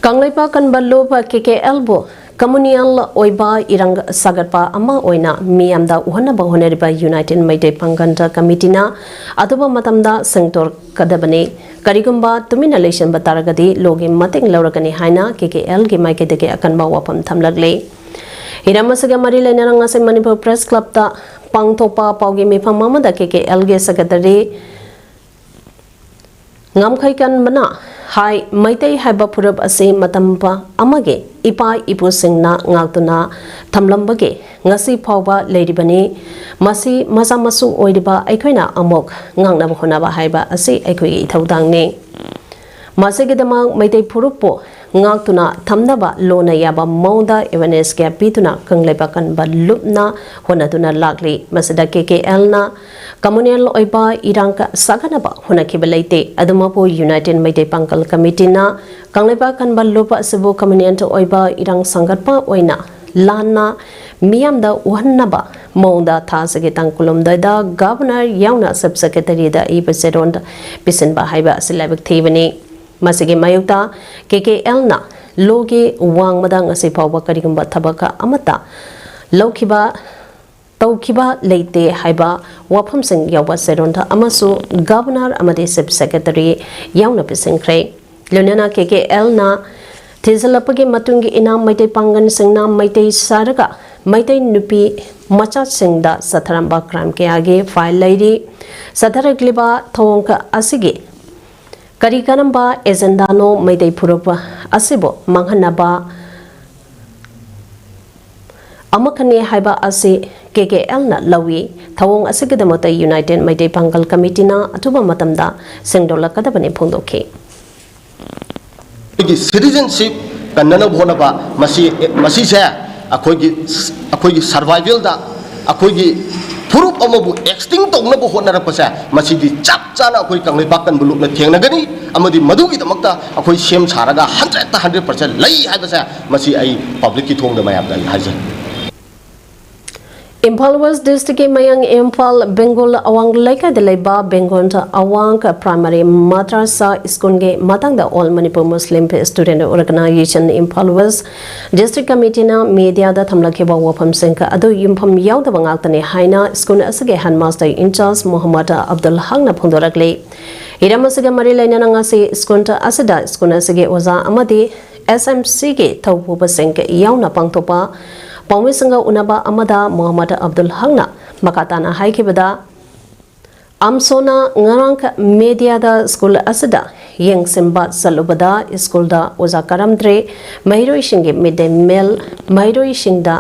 ꯀꯪꯂꯩꯄꯥꯛ ꯀꯟꯕ ꯂꯨꯞ ꯀꯦ ꯀꯦ ꯑꯦꯜꯕꯨ ꯀꯝꯃꯨꯅꯤꯌꯦꯜ ꯑꯣꯏꯕ ꯏꯔꯥꯡ ꯁꯥꯒꯠꯄ ꯑꯃ ꯑꯣꯏꯅ ꯃꯤꯌꯥꯝꯗ ꯎꯍꯟꯅꯕ ꯍꯣꯠꯅꯔꯤꯕ ꯌꯨꯅꯥꯏꯇꯦꯗ ꯃꯩꯇꯩ ꯄꯥꯡꯒꯜ ꯀꯃꯤꯇꯤꯅ ꯑꯊꯨꯕ ꯃꯇꯝꯗ ꯁꯦꯡꯗꯣꯛꯀꯗꯕꯅꯤ꯫ ꯀꯔꯤꯒꯨꯝꯕ ꯇꯨꯃꯤꯟꯅ ꯂꯩꯁꯤꯟꯕ ꯇꯥꯔꯒꯗꯤ ꯂꯣꯒꯤ ꯃꯇꯦꯡ ꯂꯧꯔꯒꯅꯤ ꯍꯥꯏꯅ ꯀꯦ ꯀꯦ ꯑꯦꯜꯒꯤ ꯃꯥꯏꯀꯩꯗꯒꯤ ꯑꯀꯟꯕ ꯋꯥꯐꯝ ꯊꯝꯂꯛꯂꯤ꯫ ꯍꯤꯔꯝ ꯑꯁꯤꯒ ꯃꯔꯤ ꯂꯩꯅꯅ ꯉꯁꯤ ꯃꯅꯤꯄꯨꯔ ꯄ꯭ꯔꯦꯁ ꯀ꯭ꯂꯕꯇ ꯄꯥꯡꯊꯣꯛꯄ ꯄꯥꯎꯒꯤ ꯃꯤꯐꯝ ꯑꯃꯗ ꯀꯦ ꯀꯦ ꯑꯦꯜꯒꯤ ꯁꯦꯀ꯭ꯔꯦꯇꯔꯤ ꯉꯝꯈꯩ ꯀꯟꯕꯅ ꯍꯥꯏ, ꯃꯩꯇꯩ ꯍꯥꯏꯕ ꯐꯨꯔꯨꯞ ꯑꯁꯤ ꯃꯇꯝ ꯄ-, ꯑꯃꯒꯤ ꯏꯄꯥ ꯏꯄꯨꯁꯤꯡꯅ ꯉꯥꯛꯇꯨꯅ ꯊꯝꯂꯝꯕꯒꯤ ꯉꯁꯤ ꯐꯥꯎꯕ ꯂꯩꯔꯤꯕꯅꯤ꯫ ꯃꯁꯤ ꯃꯆꯥ ꯃꯁꯨ ꯑꯣꯏꯔꯤꯕ ꯑꯩꯈꯣꯏꯅ ꯑꯃꯨꯛ ꯉꯥꯛꯅꯕ ꯍꯣꯠꯅꯕ ꯍꯥꯏꯕ ꯑꯁꯤ ꯑꯩꯈꯣꯏꯒꯤ ꯏꯊꯧꯗꯥꯡꯅꯤ꯫ ꯃꯁꯤꯒꯤꯗꯃꯛ ꯃꯩꯇꯩ ꯐꯨꯔꯨꯞꯄꯨ ꯉꯥꯛꯇꯨꯅ ꯊꯝꯅꯕ ꯂꯣꯟꯅ ꯌꯥꯕ ꯃꯑꯣꯡꯗ awareness ꯀꯌꯥ ꯄꯤꯗꯨꯅ ꯀꯪꯂꯩꯄꯥꯛ ꯀꯟꯕ ꯂꯨꯞꯅ ꯍꯣꯠꯅꯗꯨꯅ ꯂꯥꯛꯂꯤ꯫ ꯃꯁꯤꯗ ꯀꯦ ꯀꯦ ꯑꯦꯜꯅ ꯀꯝꯃꯨꯅꯦꯜ ꯑꯣꯏꯕ ꯏꯔꯥꯡ ꯀ-, ꯁꯥꯒꯠꯅꯕ ꯍꯣꯠꯅꯈꯤꯕ ꯂꯩꯇꯦ꯫ ꯑꯗꯨꯃꯛꯄꯨ ꯌꯨꯅꯥꯏꯇꯦꯗ ꯃꯩꯇꯩ ꯄꯥꯡꯒꯜ ꯀꯃꯤꯇꯤꯅ ꯀꯪꯂꯩꯄꯥꯛ ꯀꯟꯕ ꯂꯨꯞ ꯑꯁꯤꯕꯨ ꯀꯝꯃꯨꯅꯦꯜ ꯑꯣꯏꯕ ꯏꯔꯥꯡ ꯁꯥꯒꯠꯄ ꯑꯣꯏꯅ ꯂꯥꯟꯅ ꯃꯤꯌꯥꯝꯗ ꯎꯍꯟꯅꯕ ꯃꯑꯣꯡꯗ ꯊꯥ ꯑꯁꯤꯒꯤ ꯇꯥꯡ ꯀꯨꯟꯍꯨꯝꯗꯣꯏꯗ ꯒꯚꯔꯅꯔ ꯌꯥꯎꯅ ꯆꯤꯐ ꯁꯦꯀ꯭ꯔꯦꯇꯔꯤꯗ ꯏꯕ ꯆꯦꯔꯣꯜ ꯄꯤꯁꯤꯟꯕ ꯍꯥꯏꯕ ꯑꯁꯤ ꯂꯥꯏꯕꯛ ꯊꯤꯕꯅꯤ꯫ ꯃꯁꯤꯒꯤ ꯃꯥꯌꯣꯛꯇ ꯀꯦ ꯀꯦ ꯑꯦꯜꯅ ꯂꯣꯒꯤ ꯋꯥꯡꯃꯗ ꯉꯁꯤ ꯐꯥꯎꯕ ꯀꯔꯤꯒꯨꯝꯕ ꯊꯕꯛ ꯑꯃꯠꯇ ꯂꯧꯈꯤꯕ, ꯇꯧꯈꯤꯕ ꯂꯩꯇꯦ ꯍꯥꯏꯕ ꯋꯥꯐꯝꯁꯤꯡ ꯌꯥꯎꯕ ꯆꯦꯔꯣꯜ ꯑꯃꯁꯨ ꯒꯚꯔꯅꯔ ꯑꯃꯗꯤ ꯆꯤꯐ ꯁꯦꯀ꯭ꯔꯦꯇꯔꯤ ꯌꯥꯎꯅ ꯄꯤꯁꯤꯟꯈ꯭ꯔꯦ꯫ ꯂꯣꯏꯅꯅ ꯀꯦ ꯀꯦ ꯑꯦꯜꯅ ꯊꯤꯖꯤꯜꯂꯛꯄꯒꯤ ꯃꯇꯨꯡ ꯏꯟꯅ ꯃꯩꯇꯩ ꯄꯥꯡꯒꯜꯁꯤꯡꯅ ꯃꯩꯇꯩ ꯁꯥꯔꯒ ꯃꯩꯇꯩ ꯅꯨꯄꯤ ꯃꯆꯥꯁꯤꯡꯗ ꯆꯠꯊꯔꯝꯕ ꯀ꯭ꯔꯥꯏꯝ ꯀꯌꯥꯒꯤ ꯐꯥꯏꯜ ꯂꯩꯔꯤ꯫ ꯆꯠꯊꯔꯛꯂꯤꯕ ꯊꯧꯑꯣꯡ ꯑꯁꯤꯒꯤ ꯀꯔꯤ ꯀꯔꯝꯕ ꯑꯦꯖꯦꯟꯗꯥꯅꯣ ꯃꯩꯇꯩ ꯐꯨꯔꯨꯞ ꯑꯁꯤꯕꯨ ꯃꯥꯡꯍꯟꯅꯕ ꯑꯃꯈꯛꯅꯤ ꯍꯥꯏꯕ ꯑꯁꯤ ꯀꯦ ꯀꯦ ꯑꯦꯜꯅ ꯂꯧꯏ꯫ ꯊꯧꯑꯣꯡ ꯑꯁꯤꯒꯤꯗꯃꯛꯇ ꯌꯨꯅꯥꯏꯇꯦꯗ ꯃꯩꯇꯩ ꯄꯥꯡꯒꯜ ꯀꯃꯤꯇꯤꯅ ꯑꯊꯨꯕ ꯃꯇꯝꯗ ꯁꯦꯡꯗꯣꯛꯂꯛꯀꯗꯕꯅꯤ ꯐꯣꯡꯗꯣꯛꯈꯤ꯫ ꯑꯩꯈꯣꯏꯒꯤ ꯁꯤꯇꯤꯖꯦꯟꯁꯤꯞ ꯀꯟꯅꯅꯕ ꯍꯣꯠꯅꯕ, ꯃꯁꯤ, ꯃꯁꯤꯁꯦ ꯑꯩꯈꯣꯏꯒꯤ, ꯑꯩꯈꯣꯏꯒꯤ ꯁꯔꯚꯥꯏꯚꯦꯜꯗ ꯑꯩꯈꯣꯏꯒꯤ ꯐꯨꯔꯨꯞ ꯑꯃꯕꯨ ꯑꯦꯛꯁꯇꯤꯡ ꯇꯧꯅꯕ ꯍꯣꯠꯅꯔꯛꯄꯁꯦ, ꯃꯁꯤꯗꯤ ꯆꯞ ꯆꯥꯅ ꯑꯩꯈꯣꯏ ꯀꯪꯂꯩꯄꯥꯛ ꯀꯟꯕ ꯂꯨꯞꯅ ꯊꯦꯡꯅꯒꯅꯤ꯫ ꯑꯃꯗꯤ ꯃꯗꯨꯒꯤꯗꯃꯛꯇ ꯑꯩꯈꯣꯏ ꯁꯦꯝ ꯁꯥꯔꯒ ꯍꯟꯗ꯭ꯔꯦꯠꯇ ꯍꯟꯗ꯭ꯔꯦꯠ ꯄꯥꯔꯁꯦꯟ ꯂꯩ ꯍꯥꯏꯕꯁꯦ, ꯃꯁꯤ ꯑꯩ ꯄꯕ꯭ꯂꯤꯛꯀꯤ ꯊꯣꯡꯗ ꯃꯌꯥꯝꯗ ꯑꯩ ꯍꯥꯏꯖꯔꯤ꯫ ꯏꯝꯐꯥꯜ ꯋꯦꯁ ꯗꯤꯁꯇ꯭ꯔꯤꯛꯀꯤ ꯃꯌꯥꯡ ꯏꯝꯐꯥꯜ ꯕꯦꯡꯒꯣꯜ ꯑꯋꯥꯡ ꯂꯩꯀꯥꯏꯗ ꯂꯩꯕ ꯕꯦꯡꯒꯣꯜ ꯑꯋꯥꯡ ꯄ꯭ꯔꯥꯏꯃꯥꯔꯤ ꯃꯗ꯭ꯔꯁꯥ ꯁ꯭ꯀꯨꯜꯒꯤ ꯃꯇꯥꯡꯗ All Manipur Muslim Student Organization Imphal west district ꯀꯃꯤꯇꯤꯅ ꯃꯤꯗꯤꯌꯥꯗ ꯊꯝꯂꯛꯈꯤꯕ ꯋꯥꯐꯝꯁꯤꯡ ꯑꯗꯨ ꯌꯨꯝꯐꯝ ꯌꯥꯎꯗꯕ ꯉꯥꯛꯇꯅꯤ ꯍꯥꯏꯅ ꯁ꯭ꯀꯨꯜ ꯑꯁꯤꯒꯤ ꯍꯦꯗꯃꯥꯁꯇꯔ ꯏꯟꯆꯥꯔꯖ ꯃꯣꯍꯝꯃꯗ ꯑꯕꯗꯨꯜ ꯍꯛꯅ ꯐꯣꯡꯗꯣꯔꯛꯂꯤ꯫ ꯍꯤꯔꯝ ꯑꯁꯤꯒ ꯃꯔꯤ ꯂꯩꯅꯅ ꯉꯁꯤ ꯁ꯭ꯀꯨꯜ ꯑꯁꯤꯗ ꯁ꯭ꯀꯨꯜ ꯑꯁꯤꯒꯤ ꯑꯣꯖꯥ ꯑꯃꯗꯤ ꯑꯦꯁ ꯑꯦꯝ ꯁꯤꯒꯤ ꯊꯧꯄꯨꯕꯁꯤꯡ ꯌꯥꯎꯅ ꯄꯥꯡꯊꯣꯛꯄ ꯄꯥꯎꯃꯤꯁꯤꯡꯒ ꯎꯅꯕ ꯑꯃꯗ ꯃꯣꯍꯝꯃꯗ ꯑꯕꯗꯨꯜ ꯍꯛꯅ ꯃꯈꯥ ꯇꯥꯅ ꯍꯥꯏꯈꯤꯕꯗ, ꯑꯝꯁꯣꯅ ꯉꯔꯥꯡ ꯃꯤꯗꯤꯌꯥꯗ ꯁ꯭ꯀꯨꯜ ꯑꯁꯤꯗ ꯌꯦꯡꯁꯤꯟꯕ ꯆꯠꯂꯨꯕꯗ ꯁ꯭ꯀꯨꯜꯗ ꯑꯣꯖꯥ ꯀꯔꯝꯗ꯭ꯔꯦ, ꯃꯍꯩꯔꯣꯏꯁꯤꯡꯒꯤ ꯃꯤꯗ ꯗꯦ ꯃꯤꯜ ꯃꯍꯩꯔꯣꯏꯁꯤꯡꯗ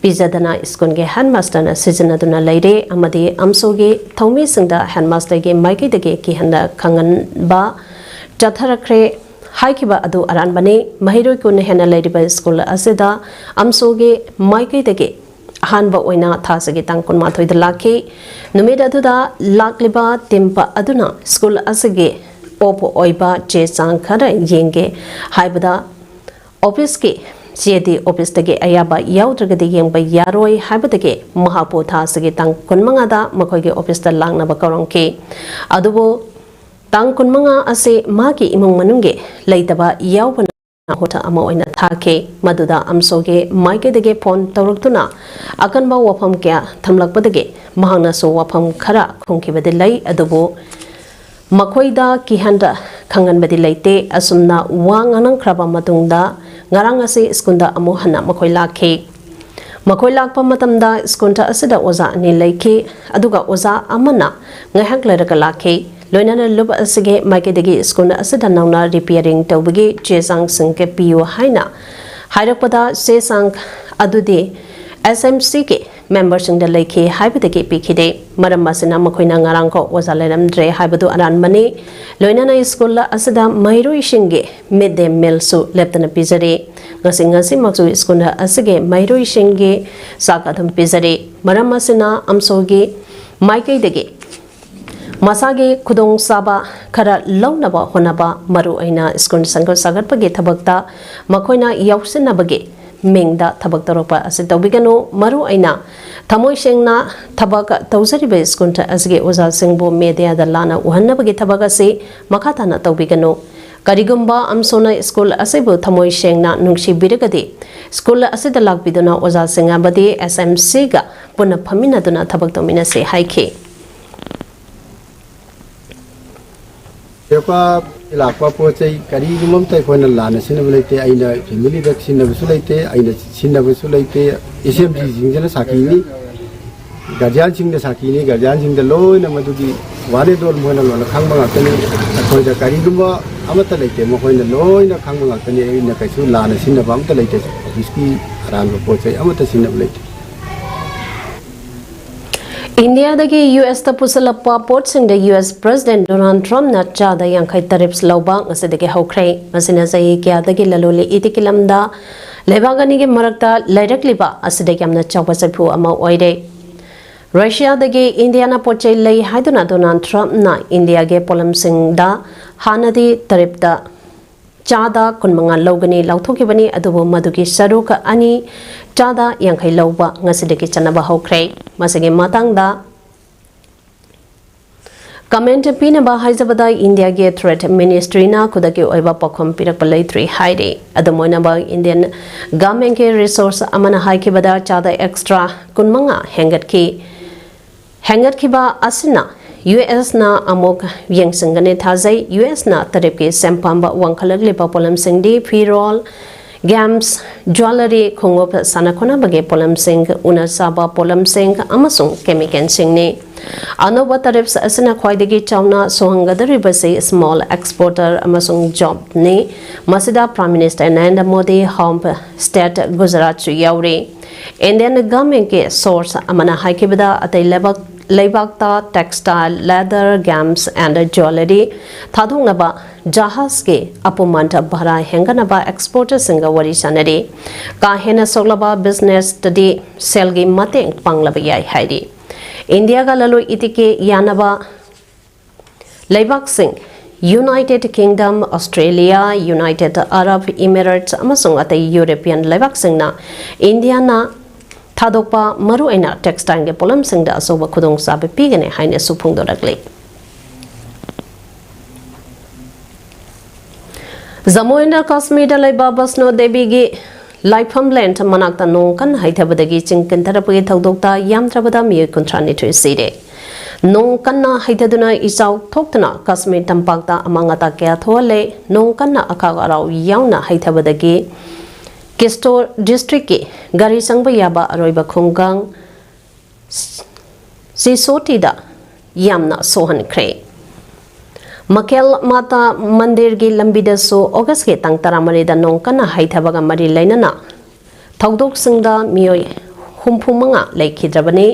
ꯄꯤꯖꯗꯅ ꯁ꯭ꯀꯨꯜꯒꯤ ꯍꯦꯗꯃꯥꯁꯇꯔꯅ ꯁꯤꯖꯤꯟꯅꯗꯨꯅ ꯂꯩꯔꯦ ꯑꯃꯗꯤ ꯑꯝꯁꯣꯒꯤ ꯊꯧꯃꯤꯁꯤꯡꯗ ꯍꯦꯗꯃꯥꯁꯇꯔꯒꯤ ꯃꯥꯏꯀꯩꯗꯒꯤ ꯀꯤꯍꯟꯅ ꯈꯪꯍꯟꯕ ꯆꯠꯊꯔꯛꯈ꯭ꯔꯦ ꯍꯥꯏꯈꯤꯕ ꯑꯗꯨ ꯑꯔꯥꯟꯕꯅꯤ꯫ ꯃꯍꯩꯔꯣꯏ ꯀꯨꯟ ꯍꯦꯟꯅ ꯂꯩꯔꯤꯕ ꯁ꯭ꯀꯨꯜ ꯑꯁꯤꯗ ꯑꯝꯁꯣꯒꯤ ꯃꯥꯏꯀꯩꯗꯒꯤ ꯑꯍꯥꯟꯕ ꯑꯣꯏꯅ ꯊꯥꯁꯤꯒꯤ ꯇꯥꯡ ꯀꯨꯟꯃꯥꯊꯣꯏꯗ ꯂꯥꯛꯈꯤ꯫ ꯅꯨꯃꯤꯠ ꯑꯗꯨꯗ ꯂꯥꯛꯂꯤꯕ ꯇꯤꯝ ꯑꯗꯨꯅ ꯁ꯭ꯀꯨꯜ ꯑꯁꯤꯒꯤ ꯑꯣꯞ ꯑꯣꯏꯕ ꯆꯦ ꯆꯥꯡ ꯈꯔ ꯌꯦꯡꯒꯦ ꯍꯥꯏꯕꯗ ꯑꯣꯐꯤꯁꯀꯤ ꯆꯦꯗꯤ ꯑꯣꯐꯤꯁꯇꯒꯤ ꯑꯌꯥꯕ ꯌꯥꯎꯗ꯭ꯔꯒꯗꯤ ꯌꯦꯡꯕ ꯌꯥꯔꯣꯏ ꯍꯥꯏꯕꯗꯒꯤ ꯃꯍꯥꯛꯄꯨ ꯊꯥ ꯑꯁꯤꯒꯤ ꯇꯥꯡ ꯀꯨꯟꯃꯉꯥꯗ ꯃꯈꯣꯏꯒꯤ ꯑꯣꯐꯤꯁꯇ ꯂꯥꯛꯅꯕ ꯀꯧꯔꯝꯈꯤ꯫ ꯑꯗꯨꯕꯨ ꯇꯥꯡ ꯀꯨꯟꯃꯉꯥ ꯑꯁꯤ ꯃꯍꯥꯛꯀꯤ ꯏꯃꯨꯡ ꯃꯅꯨꯡꯒꯤ ꯂꯩꯇꯕ ꯌꯥꯎꯕꯅ ꯃꯍꯨꯠ ꯑꯃ ꯑꯣꯏꯅ ꯊꯥꯈꯤ꯫ ꯃꯗꯨꯗ ꯑꯝꯁꯣꯒꯤ ꯃꯥꯏꯀꯩꯗꯒꯤ ꯐꯣꯟ ꯇꯧꯔꯛꯇꯨꯅ ꯑꯀꯟꯕ ꯋꯥꯐꯝ ꯀꯌꯥ ꯊꯝꯂꯛꯄꯗꯒꯤ ꯃꯍꯥꯛꯅꯁꯨ ꯋꯥꯐꯝ ꯈꯔ ꯈꯨꯝꯈꯤꯕꯗꯤ ꯂꯩ, ꯑꯗꯨꯕꯨ ꯃꯈꯣꯏꯗ ꯀꯤꯍꯟꯗ ꯈꯪꯍꯟꯕꯗꯤ ꯂꯩꯇꯦ꯫ ꯑꯁꯨꯝꯅ ꯋꯥ ꯉꯥꯡꯅꯈ꯭ꯔꯕ ꯃꯇꯨꯡꯗ ꯉꯔꯥꯡ ꯑꯁꯤ ꯁ꯭ꯀꯨꯜꯗ ꯑꯃꯨꯛ ꯍꯟꯅ ꯃꯈꯣꯏ ꯂꯥꯛꯈꯤ꯫ ꯃꯈꯣꯏ ꯂꯥꯛꯄ ꯃꯇꯝꯗ ꯁ꯭ꯀꯨꯜ ꯑꯁꯤꯗ ꯑꯣꯖꯥ ꯑꯅꯤ ꯂꯩꯈꯤ, ꯑꯗꯨꯒ ꯑꯣꯖꯥ ꯑꯃꯅ ꯉꯥꯏꯍꯥꯛ ꯂꯩꯔꯒ ꯂꯥꯛꯈꯤ꯫ ꯂꯣꯏꯅꯅ ꯂꯨꯞ ꯑꯁꯤꯒꯤ ꯃꯥꯏꯀꯩꯗꯒꯤ ꯁ꯭ꯀꯨꯜ ꯑꯁꯤꯗ ꯅꯧꯅ ꯔꯤꯄꯤꯌꯥꯔꯤꯡ ꯇꯧꯕꯒꯤ ꯆꯦ ꯆꯥꯡꯁꯤꯡ ꯄꯤꯌꯨ ꯍꯥꯏꯅ ꯍꯥꯏꯔꯛꯄꯗ, ꯆꯦ ꯆꯥꯡ ꯑꯗꯨꯗꯤ ꯑꯦꯁ ꯑꯦꯝ ꯁꯤꯒꯤ ꯃꯦꯝꯕꯔꯁꯤꯡꯗ ꯂꯩꯈꯤ ꯍꯥꯏꯕꯗꯒꯤ ꯄꯤꯈꯤꯗꯦ꯫ ꯃꯔꯝ ꯑꯁꯤꯅ ꯃꯈꯣꯏꯅ ꯉꯔꯥꯡ ꯀꯣ ꯑꯣꯖꯥ ꯂꯩꯔꯝꯗ꯭ꯔꯦ ꯍꯥꯏꯕꯗꯨ ꯑꯔꯥꯟꯕꯅꯤ꯫ ꯂꯣꯏꯅꯅ ꯁ꯭ꯀꯨꯜ ꯑꯁꯤꯗ ꯃꯍꯩꯔꯣꯏꯁꯤꯡꯒꯤ ꯃꯤꯗ ꯗꯦ ꯃꯤꯜꯁꯨ ꯂꯦꯞꯇꯅ ꯄꯤꯖꯔꯤ꯫ ꯉꯁꯤ ꯉꯁꯤꯃꯛꯁꯨ ꯁ꯭ꯀꯨꯜ ꯑꯁꯤꯒꯤ ꯃꯍꯩꯔꯣꯏꯁꯤꯡꯒꯤ ꯆꯥꯛ ꯑꯗꯨꯝ ꯄꯤꯖꯔꯤ꯫ ꯃꯔꯝ ꯑꯁꯤꯅ ꯑꯝꯁꯣꯒꯤ ꯃꯥꯏꯀꯩꯗꯒꯤ ꯃꯁꯥꯒꯤ ꯈꯨꯗꯣꯡꯆꯥꯕ ꯈꯔ ꯂꯧꯅꯕ ꯍꯣꯠꯅꯕ, ꯃꯔꯨꯑꯣꯏꯅ ꯁ꯭ꯀꯨꯜ ꯁꯪꯒ ꯁꯥꯒꯠꯄꯒꯤ ꯊꯕꯛꯇ ꯃꯈꯣꯏꯅ ꯌꯥꯎꯁꯤꯟꯅꯕꯒꯤ ꯃꯤꯡꯗ ꯊꯕꯛ ꯇꯧꯔꯛꯄ ꯑꯁꯤ ꯇꯧꯕꯤꯒꯅꯨ꯫ ꯃꯔꯨ ꯑꯣꯏꯅ ꯊꯃꯣꯏ ꯁꯦꯡꯅ ꯊꯕꯛ ꯇꯧꯖꯔꯤꯕ ꯁ꯭ꯀꯨꯜ ꯑꯁꯤꯒꯤ ꯑꯣꯖꯥꯁꯤꯡꯕꯨ ꯃꯦꯗꯤꯌꯥꯗ ꯂꯥꯟꯅ ꯎꯍꯟꯅꯕꯒꯤ ꯊꯕꯛ ꯑꯁꯤ ꯃꯈꯥ ꯇꯥꯅ ꯇꯧꯕꯤꯒꯅꯨ꯫ ꯀꯔꯤꯒꯨꯝꯕ ꯑꯝꯁꯣꯅ ꯁ꯭ꯀꯨꯜ ꯑꯁꯤꯕꯨ ꯊꯃꯣꯏ ꯁꯦꯡꯅ ꯅꯨꯡꯁꯤꯕꯤꯔꯒꯗꯤ, ꯁ꯭ꯀꯨꯜ ꯑꯁꯤꯗ ꯂꯥꯛꯄꯤꯗꯨꯅ ꯑꯣꯖꯥꯁꯤꯡ ꯑꯃꯗꯤ ꯑꯦꯁ ꯑꯦꯝ ꯁꯤꯒ ꯄꯨꯟꯅ ꯐꯝꯃꯤꯟꯅꯗꯨꯅ ꯊꯕꯛ ꯇꯧꯃꯤꯟꯅꯁꯤ ꯍꯥꯏꯈꯤ꯫ ꯄꯤꯔꯛꯄ ꯂꯥꯛꯄ ꯄꯣꯠ ꯆꯩ ꯀꯔꯤꯒꯨꯝꯕ ꯑꯝꯇ ꯑꯩꯈꯣꯏꯅ ꯂꯥꯟꯅ ꯁꯤꯖꯤꯟꯅꯕ ꯂꯩꯇꯦ꯫ ꯑꯩꯅ ꯐꯦꯃꯤꯂꯤꯗ ꯁꯤꯖꯤꯟꯅꯕꯁꯨ ꯂꯩꯇꯦ, ꯑꯩꯅ ꯁꯤꯖꯤꯟꯅꯕꯁꯨ ꯂꯩꯇꯦ꯫ ꯑꯦꯁ ꯑꯦꯝ ꯖꯤꯁꯤꯡꯁꯤꯅ ꯁꯥꯈꯤꯅꯤ, ꯒꯥꯔꯖꯤꯌꯥꯟꯁꯤꯡꯅ ꯁꯥꯈꯤꯅꯤ, ꯒꯥꯔꯖꯤꯌꯥꯟꯁꯤꯡꯗ ꯂꯣꯏꯅ ꯃꯗꯨꯒꯤ ꯋꯥꯟ ꯑꯦꯟ ꯑꯣꯜ ꯃꯣꯏꯅ ꯂꯣꯏꯅ ꯈꯪꯕ ꯉꯥꯛꯇꯅꯤ꯫ ꯑꯩꯈꯣꯏꯗ ꯀꯔꯤꯒꯨꯝꯕ ꯑꯃꯠꯇ ꯂꯩꯇꯦ, ꯃꯈꯣꯏꯅ ꯂꯣꯏꯅ ꯈꯪꯕ ꯉꯥꯛꯇꯅꯤ꯫ ꯑꯩꯅ ꯀꯩꯁꯨ ꯂꯥꯟꯅ ꯁꯤꯖꯤꯟꯅꯕ ꯑꯃꯠꯇ ꯂꯩꯇꯦ, ꯑꯣꯐꯤꯁꯀꯤ ꯑꯔꯥꯟꯕ ꯄꯣꯠ ꯆꯩ ꯑꯃꯠꯇ ꯁꯤꯖꯤꯟꯅꯕ ꯂꯩꯇꯦ꯫ ꯏꯟꯗꯤꯌꯥꯗꯒꯤ ꯌꯨ ꯑꯦꯁꯇ ꯄꯨꯁꯤꯜꯂꯛꯄ ꯄꯣꯠꯁꯤꯡꯗ ꯌꯨ ꯑꯦꯁ ꯄ꯭ꯔꯦꯁꯤꯗꯦꯟ ꯗꯣꯅꯥꯜꯗ ꯇ꯭ꯔꯝꯞꯅ ꯆꯥꯗ ꯌꯥꯡꯈꯩ ꯇꯦꯔꯤꯐ ꯂꯧꯕ ꯉꯁꯤꯗꯒꯤ ꯍꯧꯈ꯭ꯔꯦ꯫ ꯃꯁꯤꯅ ꯆꯍꯤ ꯀꯌꯥꯗꯒꯤ ꯂꯂꯣꯟ ꯏꯇꯤꯛꯀꯤ ꯂꯝꯗ ꯂꯩꯕꯥꯛ ꯑꯅꯤꯒꯤ ꯃꯔꯛꯇ ꯂꯩꯔꯛꯂꯤꯕ ꯑꯁꯤꯗ ꯌꯥꯝꯅ ꯆꯥꯎꯕ ꯆꯩꯐꯨ ꯑꯃ ꯑꯣꯏꯔꯦ꯫ ꯔꯁꯤꯌꯥꯗꯒꯤ ꯏꯟꯗꯤꯌꯥꯅ ꯄꯣꯠ ꯆꯩ ꯂꯩ ꯍꯥꯏꯗꯨꯅ ꯗꯣꯅꯥꯜꯗ ꯇ꯭ꯔꯝꯞꯅ ꯏꯟꯗꯤꯌꯥꯒꯤ ꯄꯣꯠꯂꯝꯁꯤꯡꯗ ꯍꯥꯟꯅꯗꯤ ꯇꯦꯔꯤꯐꯇ ꯆꯥꯗ ꯀꯨꯟꯃꯉꯥ ꯂꯧꯒꯅꯤ ꯂꯥꯎꯊꯣꯛꯈꯤꯕꯅꯤ, ꯑꯗꯨꯕꯨ ꯃꯗꯨꯒꯤ ꯁꯔꯨꯛ ꯑꯅꯤ, ꯆꯥꯗ ꯌꯥꯡꯈꯩ ꯂꯧꯕ ꯉꯁꯤꯗꯒꯤ ꯆꯠꯅꯕ ꯍꯧꯈ꯭ꯔꯦ꯫ ꯃꯁꯤꯒꯤ ꯃꯇꯥꯡꯗ ꯀꯃꯦꯟꯠ ꯄꯤꯅꯕ ꯍꯥꯏꯖꯕꯗ ꯏꯟꯗꯤꯌꯥꯒꯤ ꯊ꯭ꯔꯦꯠ ꯃꯤꯅꯤꯁꯇ꯭ꯔꯤꯅ ꯈꯨꯗꯛꯀꯤ ꯑꯣꯏꯕ ꯄꯥꯎꯈꯨꯝ ꯄꯤꯔꯛꯄ ꯂꯩꯇ꯭ꯔꯤ ꯍꯥꯏꯔꯤ꯫ ꯑꯗꯨꯝ ꯑꯣꯏꯅꯃꯛ ꯏꯟꯗꯤꯌꯟ ꯒꯚꯔꯟꯃꯦꯟꯠꯀꯤ ꯔꯤꯁꯣꯔꯁ ꯑꯃꯅ ꯍꯥꯏꯈꯤꯕꯗ ꯆꯥꯗ ꯑꯦꯛꯁꯇ꯭ꯔꯥ ꯀꯨꯟꯃꯉꯥ ꯍꯦꯟꯒꯠꯈꯤ꯫ ꯍꯦꯟꯒꯠꯈꯤꯕ ꯑꯁꯤꯅ ꯌꯨ ꯑꯦꯁꯅ ꯑꯃꯨꯛ ꯌꯦꯡꯁꯤꯟꯒꯅꯤ ꯊꯥꯖꯩ꯫ ꯌꯨ ꯑꯦꯁꯅ ꯇꯦꯔꯤꯐꯀꯤ ꯁꯦꯟꯐꯝ ꯋꯥꯡꯈꯠꯂꯛꯂꯤꯕ ꯄꯣꯠꯂꯝꯁꯤꯡꯗꯤ ꯐꯤꯔꯣꯜ, ꯒꯦꯝꯁ, ꯖ꯭ꯋꯦꯂꯔꯤ, ꯈꯣꯡꯎꯞ, ꯁꯥꯟꯅ ꯈꯣꯠꯅꯕꯒꯤ ꯄꯣꯠꯂꯝꯁꯤꯡ, ꯎꯅ ꯆꯥꯕ ꯄꯣꯠꯂꯝꯁꯤꯡ ꯑꯃꯁꯨꯡ ꯀꯦꯃꯤꯀꯦꯜꯁꯤꯡꯅꯤ꯫ ꯑꯅꯧꯕ ꯇꯦꯔꯤꯐ ꯑꯁꯤꯅ ꯈ꯭ꯋꯥꯏꯗꯒꯤ ꯆꯥꯎꯅ ꯁꯣꯛꯍꯟꯒꯗꯧꯔꯤꯕꯁꯤ ꯁ꯭ꯃꯣꯜ ꯑꯦꯛꯁꯄꯣꯔꯇꯔ ꯑꯃꯁꯨꯡ ꯖꯣꯕꯅꯤ꯫ ꯃꯁꯤꯗ prime minister Narendra Modi, home state ꯒꯨꯖꯔꯥꯠꯁꯨ ꯌꯥꯎꯔꯤ꯫ ꯏꯟꯗꯤꯌꯟ ꯒꯚꯔꯟꯃꯦꯟꯠꯀꯤ ꯁꯣꯔꯁ ꯑꯃꯅ ꯍꯥꯏꯈꯤꯕꯗ, ꯑꯇꯩ ꯂꯩꯕꯥꯛ, ꯂꯩꯕꯥꯛꯇ textile, leather, games and jewellery ꯊꯥꯗꯣꯛꯅꯕ ꯖꯍꯥꯖꯀꯤ ꯑꯄꯨꯃꯜ ꯚꯥꯔꯥ ꯍꯦꯟꯒꯠꯅꯕ ꯑꯦꯛꯁꯄꯣꯔꯇꯔꯁꯤꯡꯒ ꯋꯥꯔꯤ ꯁꯥꯅꯔꯤ꯫ ꯀꯥ ꯍꯦꯟꯅ ꯁꯣꯛꯂꯕ ꯕꯤꯖꯤꯅꯦꯁꯇꯗꯤ ꯁꯦꯜꯒꯤ ꯃꯇꯦꯡ ꯄꯥꯡꯂꯕ ꯌꯥꯏ ꯍꯥꯏꯔꯤ꯫ ꯏꯟꯗꯤꯌꯥꯒ ꯂꯂꯣꯟ ꯏꯇꯤꯛꯀꯤ ꯌꯥꯅꯕ ꯂꯩꯕꯥꯛꯁꯤꯡ United Kingdom, Australia, United Arab Emirates ꯑꯃꯁꯨꯡ ꯑꯇꯩ European ꯂꯩꯕꯥꯛꯁꯤꯡꯅ ꯏꯟꯗꯤꯌꯥꯅ ꯊꯥꯗꯣꯛꯄ ꯃꯔꯨꯑꯣꯏꯅ textileꯒꯤ ꯄꯣꯠꯂꯝꯁꯤꯡꯗ ꯑꯆꯧꯕ ꯈꯨꯗꯣꯡꯆꯥꯕ ꯄꯤꯒꯅꯤ ꯍꯥꯏꯅꯁꯨ ꯐꯣꯡꯗꯣꯔꯛꯂꯤ꯫ ꯖꯝꯃꯨ ꯑꯦꯟ ꯀꯥꯁꯃꯤꯔꯗ ꯂꯩꯕ ꯕꯁꯅꯣ ꯗꯦꯕꯤꯒꯤ ꯂꯥꯏꯐꯝꯂꯦꯟ ꯃꯅꯥꯛꯇ ꯅꯣꯡ ꯀꯟꯅ ꯍꯩꯊꯕꯗꯒꯤ ꯆꯤꯡ ꯀꯟꯊꯔꯛꯄꯒꯤ ꯊꯧꯗꯣꯛꯇ ꯌꯥꯝꯗ꯭ꯔꯕꯗ ꯃꯤꯑꯣꯏ ꯀꯨꯟꯊ꯭ꯔꯥ ꯅꯤꯊꯣꯏ ꯁꯤꯔꯦ꯫ ꯅꯣꯡ ꯀꯟꯅ ꯍꯩꯊꯗꯨꯅ ꯏꯆꯥꯎ ꯊꯣꯛꯇꯨꯅ ꯀꯥꯁꯃꯤꯔ ꯇꯝꯄꯥꯛꯇ ꯑꯃꯥꯡ ꯑꯇꯥ ꯀꯌꯥ ꯊꯣꯛꯍꯜꯂꯦ꯫ ꯅꯣꯡ ꯀꯟꯅ ꯑꯈꯥꯛ ꯑꯔꯥꯎ ꯌꯥꯎꯅ ꯍꯩꯊꯕꯗꯒꯤ ꯀꯤꯁꯇꯣꯔ districtꯀꯤ ꯒꯥꯔꯤ ꯆꯪꯕ ꯌꯥꯕ ꯑꯔꯣꯏꯕ ꯈꯨꯡꯒꯪ ꯁꯤꯁꯣꯇꯤꯗ ꯌꯥꯝꯅ ꯁꯣꯛꯍꯟꯈ꯭ꯔꯦ꯫ ꯃꯀꯦꯜ ꯃꯥꯇꯥ ꯃꯟꯗꯤꯔꯒꯤ ꯂꯝꯕꯤꯗꯁꯨ Augustꯀꯤ ꯇꯥꯡ ꯇꯔꯥꯃꯔꯤꯗ ꯅꯣꯡ ꯀꯟꯅ ꯍꯩꯊꯕꯒ ꯃꯔꯤ ꯂꯩꯅꯅ ꯊꯧꯗꯣꯛꯁꯤꯡꯗ ꯃꯤꯑꯣꯏ ꯍꯨꯝꯐꯨ ꯃꯉꯥ ꯂꯩꯈꯤꯗ꯭ꯔꯕꯅꯤ꯫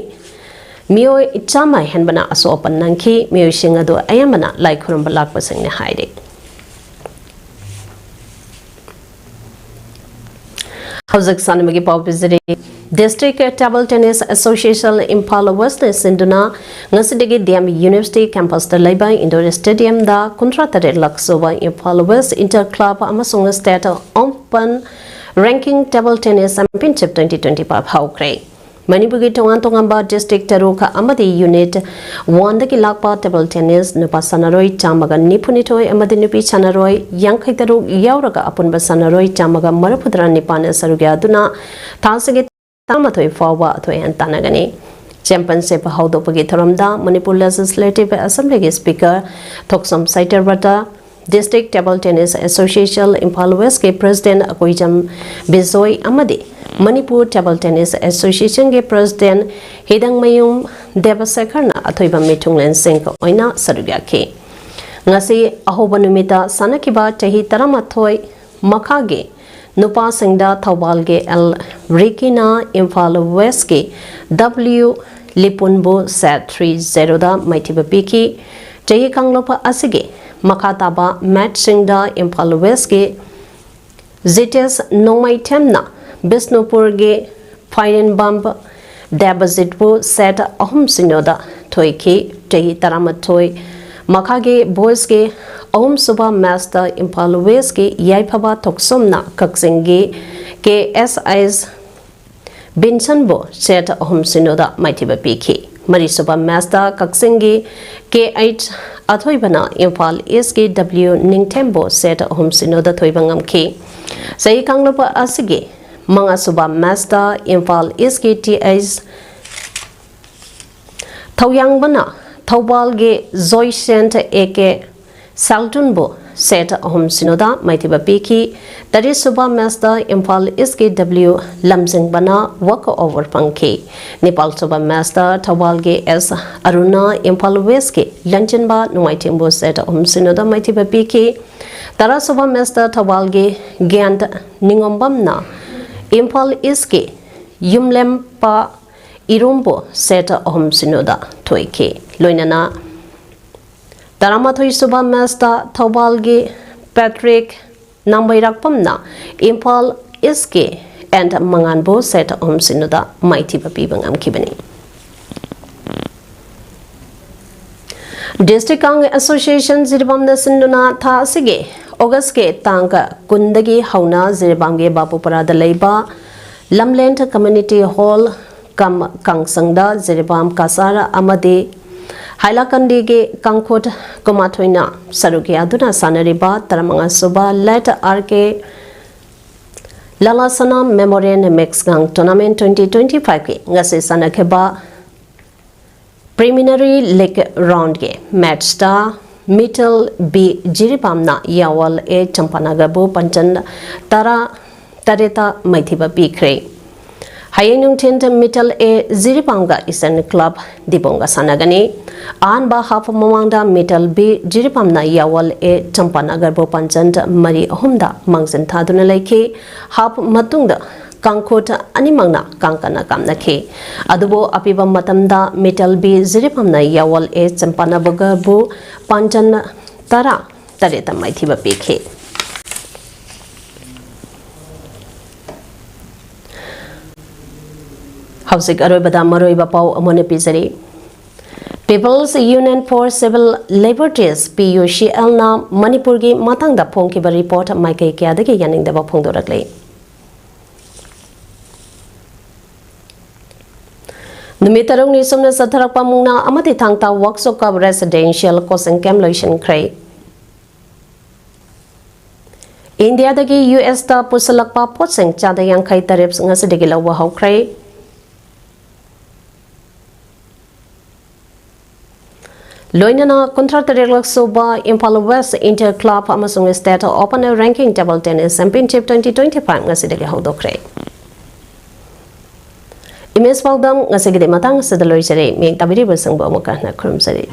ꯃꯤꯑꯣꯏ ꯆꯥꯝꯃ ꯍꯦꯟꯕꯅ ꯑꯁꯣꯛ ꯑꯄꯟ ꯅꯪꯈꯤ꯫ ꯃꯤꯑꯣꯏꯁꯤꯡ ꯑꯗꯨ ꯑꯌꯥꯝꯕꯅ ꯂꯥꯏ ꯈꯨꯔꯨꯝꯕ ꯂꯥꯛꯄꯁꯤꯡꯅꯤ ꯍꯥꯏꯔꯤ꯫ ꯍꯧꯖꯤꯛ ꯁꯥꯟꯅꯕꯒꯤ ꯄꯥꯎ ꯄꯤꯖꯔꯤ꯫ District Table Tennis Association Imphal Westꯅ ꯁꯤꯟꯗꯨꯅ ꯉꯁꯤꯗꯒꯤ D M University campusꯇ ꯂꯩꯕ indoor stadiumꯗ ꯀꯨꯟꯊ꯭ꯔꯥ ꯇꯔꯦꯠ ꯂꯛ ꯁꯨꯕ ꯏꯝꯐꯥꯜ West Inter Club ꯑꯃꯁꯨꯡ State Open Ranking Table Tennis Championship twenty twenty-five ꯍꯧꯈ꯭ꯔꯦ꯫ ꯃꯅꯤꯄꯨꯔꯒꯤ ꯇꯣꯉꯥꯟ ꯇꯣꯉꯥꯟꯕ district ꯇꯔꯨꯛ ꯑꯃꯗꯤ unit oneꯗꯒꯤ ꯂꯥꯛꯄ table tennis ꯅꯨꯄꯥ ꯁꯥꯟꯅꯔꯣꯏ ꯆꯥꯝꯃꯒ ꯅꯤꯐꯨꯅꯤꯊꯣꯏ ꯑꯃꯗꯤ ꯅꯨꯄꯤ ꯁꯥꯟꯅꯔꯣꯏ ꯌꯥꯡꯈꯩ ꯇꯔꯨꯛ ꯌꯥꯎꯔꯒ ꯑꯄꯨꯟꯕ ꯁꯥꯟꯅꯔꯣꯏ ꯆꯥꯝꯃꯒ ꯃꯔꯤꯐꯨꯇꯔꯥ ꯅꯤꯄꯥꯟꯅ ꯁꯔꯨꯛ ꯌꯥꯗꯨꯅ ꯊꯥꯁꯤꯒꯤ ꯇꯔꯥꯃꯥꯊꯣꯏ ꯐꯥꯎꯕ ꯑꯊꯣꯏ ꯑꯍꯦꯟ ꯇꯥꯟꯅꯒꯅꯤ꯫ Championship ꯍꯧꯗꯣꯛꯄꯒꯤ ꯊꯧꯔꯝꯗ ꯃꯅꯤꯄꯨꯔ Legislative Assemblyꯒꯤ Speaker ꯊꯣꯛꯆꯣꯝ ꯁꯩꯇꯔꯕꯇ, District Table Tennis Association Imphal Westꯀꯤ President Akoijam Bijoy ꯑꯃꯗꯤ ꯃꯅꯤꯄꯨꯔ Table Tennis Associationꯒꯤ President ꯍꯤꯗꯪꯃꯌꯨꯝ ꯗꯦꯕꯁꯦꯈꯔꯅ ꯑꯊꯣꯏꯕ ꯃꯤꯊꯨꯡꯂꯦꯟꯁꯤꯡ ꯑꯣꯏꯅ ꯁꯔꯨꯛ ꯌꯥꯈꯤ꯫ ꯉꯁꯤ ꯑꯍꯧꯕ ꯅꯨꯃꯤꯠꯇ ꯁꯥꯟꯅꯈꯤꯕ ꯆꯍꯤ ꯇꯔꯥꯃꯥꯊꯣꯏ ꯃꯈꯥꯒꯤ ꯅꯨꯄꯥꯁꯤꯡꯗ ꯊꯧꯕꯥꯜꯒꯤ ꯑꯦꯜ ꯔꯤꯀꯤꯅ ꯏꯝꯐꯥꯜ Westꯀꯤ W ꯂꯤꯄꯨꯟꯕꯨ set three zeroꯗ ꯃꯥꯏꯊꯤꯕ ꯄꯤꯈꯤ꯫ ꯆꯍꯤ ꯀꯥꯡꯂꯨꯞ ꯑꯁꯤꯒꯤ ꯃꯈꯥ ꯇꯥꯕ matchꯁꯤꯡꯗ ꯏꯝꯐꯥꯜ Westꯀꯤ ꯖꯤꯇꯦꯁ ꯅꯣꯡꯃꯩꯊꯦꯝꯅ ꯕꯤꯁꯅꯨꯄꯨꯔꯒꯤ ꯐꯥꯏꯔꯦꯟꯕꯝ ꯗꯦꯕꯖꯤꯠꯄꯨ set ꯑꯍꯨꯝ ꯁꯤꯅꯣꯗ ꯊꯣꯏꯈꯤ꯫ ꯆꯍꯤ ꯇꯔꯥꯃꯥꯊꯣꯏ ꯃꯈꯥꯒꯤ ꯕꯣꯏꯁꯀꯤ ꯑꯍꯨꯝꯁꯨꯕ ꯃꯦꯆꯇ ꯏꯝꯐꯥꯜ ꯋꯦꯁꯀꯤ ꯌꯥꯏꯐꯕ ꯊꯣꯛꯆꯣꯝꯅ ꯀꯛꯆꯤꯡꯒꯤ ꯀꯦ ꯑꯦꯁ ꯑꯥꯏ ꯕꯤꯟꯁꯟꯕꯨ ꯁꯦꯠ ꯑꯍꯨꯝ ꯁꯤꯅꯣꯗ ꯃꯥꯏꯊꯤꯕ ꯄꯤꯈꯤ꯫ ꯃꯔꯤꯁꯨꯕ ꯃꯦꯆꯇ ꯀꯛꯆꯤꯡꯒꯤ ꯀꯦ ꯑꯩꯆ ꯑꯊꯣꯏꯕꯅ ꯏꯝꯐꯥꯜ ꯏꯁꯀꯤ ꯗꯕ꯭ꯂꯤꯎ ꯅꯤꯡꯊꯦꯝꯕꯨ ꯁꯦꯠ ꯑꯍꯨꯝ ꯁꯤꯅꯣꯗ ꯊꯣꯏꯕ ꯉꯝꯈꯤ꯫ ꯆꯍꯤ ꯀꯥꯡꯂꯨꯞ ꯑꯁꯤꯒꯤ ꯃꯉꯥꯁꯨꯕ ꯃꯦꯆꯇ ꯏꯝꯐꯥꯜ ꯏꯁꯀꯤ ꯇꯤ ꯑꯩꯆ ꯊꯧꯌꯥꯡꯕꯅ ꯊꯧꯕꯥꯜꯒꯤ ꯖꯣꯏꯁꯦꯟꯠ ꯑꯦ ꯀꯦ ꯁꯥꯜꯇꯨꯟꯕꯨ ꯁꯦꯠ ꯑꯍꯨꯝ ꯁꯤꯅꯣꯗ ꯃꯥꯏꯊꯤꯕ ꯄꯤꯈꯤ꯫ ꯇꯔꯦꯠꯁꯨꯕ ꯃꯦꯆꯇ ꯏꯝꯐꯥꯜ ꯏꯁꯀꯤ ꯗꯕ꯭ꯂꯤꯎ ꯂꯝꯖꯤꯡꯕꯅ ꯋꯥꯛ ꯑꯣꯚꯔ ꯐꯪꯈꯤ꯫ ꯅꯤꯄꯥꯜꯁꯨꯕ ꯃꯦꯆꯇ ꯊꯧꯕꯥꯜꯒꯤ ꯑꯦꯁ ꯑꯔꯨꯅ ꯏꯝꯐꯥꯜ ꯋꯦꯁꯀꯤ ꯂꯟꯆꯦꯟꯕ ꯅꯣꯡꯃꯥꯏꯊꯦꯝꯕꯨ ꯁꯦꯠ ꯑꯍꯨꯝ ꯁꯤꯅꯣꯗ ꯃꯥꯏꯊꯤꯕ ꯄꯤꯈꯤ꯫ ꯇꯔꯥꯁꯨꯕ ꯃꯦꯆꯇ ꯊꯧꯕꯥꯜꯒꯤ ꯒ꯭ꯌꯥꯟ ꯅꯤꯉꯣꯝꯕꯝꯅ ꯏꯝꯐꯥꯜ ꯏꯁꯀꯤ ꯌꯨꯝꯂꯦꯝꯄ ꯏꯔꯣꯝꯕꯨ ꯁꯦꯠ ꯑꯍꯨꯝ ꯁꯤꯅꯣꯗ ꯊꯣꯏꯈꯤ꯫ ꯂꯣꯏꯅꯅ ꯇꯔꯥꯃꯥꯊꯣꯏꯁꯨꯕ ꯃꯦꯆꯇ ꯊꯧꯕꯥꯜꯒꯤ ꯄꯦꯇ꯭ꯔꯤꯛ ꯅꯥꯝꯕꯩꯔꯥꯛꯄꯝꯅ ꯏꯝꯐꯥꯜ ꯏꯁꯀꯤ ꯑꯦꯟ ꯃꯉꯥꯟꯕꯨ ꯁꯦꯠ ꯑꯍꯨꯝ ꯁꯤꯅꯣꯗ ꯃꯥꯏꯊꯤꯕ ꯄꯤꯕ ꯉꯝꯈꯤꯕꯅꯤ꯫ ꯗꯤꯁꯇ꯭ꯔꯤꯛ ꯀꯥꯡ ꯑꯦꯁꯣꯁꯤꯌꯦꯁꯟ ꯖꯤꯔꯤꯕꯥꯝꯅ ꯁꯤꯟꯗꯨꯅ ꯊꯥ ꯑꯁꯤꯒꯤ ꯑꯣꯒꯁꯀꯤ ꯇꯥꯡ ꯀꯨꯟꯗꯒꯤ ꯍꯧꯅ ꯖꯤꯔꯤꯕꯥꯝꯒꯤ ꯕꯥꯕꯨꯄꯨꯔꯥꯗ ꯂꯩꯕ ꯂꯝꯂꯦꯟ ꯀꯝꯃ꯭ꯌꯨꯅꯤꯇꯤ ꯍꯣꯜ ꯀꯝ ꯀꯥꯡꯁꯪꯗ ꯖꯤꯔꯤꯕꯥꯝ ꯀꯆꯥꯔ ꯑꯃꯗꯤ ꯍꯥꯏꯂꯥꯀꯟꯗꯤꯒꯤ ꯀꯥꯡꯈꯨꯠ ꯀꯨꯟꯃꯥꯊꯣꯏꯅ ꯁꯔꯨꯛ ꯌꯥꯗꯨꯅ ꯁꯥꯟꯅꯔꯤꯕ ꯇꯔꯥꯃꯉꯥꯁꯨꯕ ꯂꯦꯠ ꯑꯥꯔ ꯀꯦ ꯂꯂꯥꯁꯅꯥ ꯃꯦꯃꯣꯔꯤꯌꯦꯜ ꯃꯦꯛꯁꯒꯥꯡ ꯇꯣꯔꯅꯥꯃꯦꯟ ꯇ꯭ꯋꯦꯟꯇꯤ ꯇ꯭ꯋꯦꯟꯇꯤ ꯐꯥꯏꯚꯀꯤ ꯉꯁꯤ ꯁꯥꯟꯅꯈꯤꯕ ꯄ꯭ꯔꯤꯂꯤꯃꯤꯅꯔꯤ ꯂꯤꯒ ꯔꯥꯎꯟꯒꯤ ꯃꯦꯠꯁꯇ ꯃꯤꯇꯜ ꯕꯤ ꯖꯤꯔꯤꯕꯥꯝꯅ ꯌꯥꯋꯜ ꯑꯦ ꯆꯝꯄꯥꯅꯒꯔꯕꯨ ꯄꯟꯆꯟ ꯇꯔꯥ ꯇꯔꯦꯠꯇ ꯃꯥꯏꯊꯤꯕ ꯄꯤꯈ꯭ꯔꯦ꯫ ꯍꯌꯦꯡ ꯅꯨꯡꯊꯤꯜ ꯃꯤꯇꯜ ꯑꯦ ꯖꯤꯔꯤꯕꯥꯝꯒ ꯏꯁꯇꯔꯟ ꯀ꯭ꯂꯕ ꯗꯤꯕꯣꯡꯒ ꯁꯥꯟꯅꯒꯅꯤ꯫ ꯑꯍꯥꯟꯕ ꯍꯥꯐ ꯃꯃꯥꯡꯗ ꯃꯤꯇꯜ ꯕꯤ ꯖꯤꯔꯤꯕꯥꯝꯅ ꯌꯥꯋꯜ ꯑꯦ ꯆꯝꯄꯥꯅꯒꯔꯕꯨ ꯄꯟꯆꯟ ꯃꯔꯤ ꯑꯍꯨꯝꯗ ꯃꯥꯡꯖꯤꯟ ꯊꯥꯗꯨꯅ ꯂꯩꯈꯤ꯫ ꯍꯥꯐ ꯃꯇꯨꯡꯗ ꯀꯥꯡꯈꯨꯠ ꯑꯅꯤꯃꯛꯅ ꯀꯥꯡꯀꯟꯅ ꯀꯥꯞꯅꯈꯤ꯫ ꯑꯗꯨꯕꯨ ꯑꯄꯤꯕ ꯃꯇꯝꯗ ꯃꯤꯇꯜ ꯕꯤ ꯖꯤꯔꯤꯕꯥꯝꯅ ꯌꯥꯋꯜ ꯑꯦ ꯆꯝꯄꯥꯅꯒꯔꯕꯨ ꯄꯥꯟꯖꯟ ꯇꯔꯥ ꯇꯔꯦꯠꯇ ꯃꯥꯏꯊꯤꯕ ꯄꯤꯈꯤ꯫ ꯍꯧꯖꯤꯛ ꯑꯔꯣꯏꯕꯗ ꯃꯔꯨꯑꯣꯏꯕ ꯄꯥꯎ ꯑꯃꯨꯛ ꯍꯟꯅ ꯄꯤꯖꯔꯤ꯫ People's Union for Civil Liberties, P U C ꯑꯦꯜꯅ ꯃꯅꯤꯄꯨꯔꯒꯤ ꯃꯇꯥꯡꯗ ꯐꯣꯡꯈꯤꯕ ꯔꯤꯄꯣꯔꯠ ꯃꯥꯏꯀꯩ ꯀꯌꯥꯗꯒꯤ ꯌꯥꯅꯤꯡꯗꯕ ꯐꯣꯡꯗꯣꯔꯛꯂꯤ꯫ ꯅꯨꯃꯤꯠ ꯇꯔꯨꯛꯅꯤ ꯁꯨꯝꯅ ꯆꯠꯊꯔꯛꯄ ꯃꯨꯛꯅꯥ ꯑꯃꯗꯤ ꯊꯥꯡ ꯇꯥ workshop cum residential coaching camp ꯂꯣꯏꯁꯤꯟꯈ꯭ꯔꯦ꯫ ꯏꯟꯗꯤꯌꯥꯗꯒꯤ ꯌꯨ ꯑꯦꯁꯇ ꯄꯨꯁꯤꯜꯂꯛꯄ ꯄꯣꯠꯁꯤꯡ ꯆꯥꯗ ꯌꯥꯡꯈꯩ ꯇꯦꯔꯤꯐ ꯉꯁꯤꯗꯒꯤ ꯂꯧꯕ ꯍꯧꯈ꯭ꯔꯦ꯫ ꯂꯣꯏꯅꯅ ꯀꯨꯟꯊ꯭ꯔꯥ ꯇꯔꯦꯠꯂꯛ ꯁꯨꯕ ꯏꯝꯐꯥꯜ ꯋꯦꯁ ꯏꯟꯇꯔ ꯀ꯭ꯂꯕ ꯑꯃꯁꯨꯡ state open ranking table tennis championship twenty twenty five ꯉꯁꯤꯗꯒꯤ ꯍꯧꯗꯣꯛꯈ꯭ꯔꯦ꯫ ꯏꯃꯦꯖ ꯄꯥꯎꯗꯝ ꯉꯁꯤꯒꯤꯗꯤ ꯃꯇꯥꯡ ꯑꯁꯤꯗ ꯂꯣꯏꯖꯔꯦ꯫ ꯃꯤꯌꯦꯡ ꯇꯥꯕꯤꯔꯤꯕꯁꯤꯡꯕꯨ ꯑꯃꯨꯛꯀ ꯍꯟꯅ ꯈꯨꯔꯨꯝꯖꯔꯤ꯫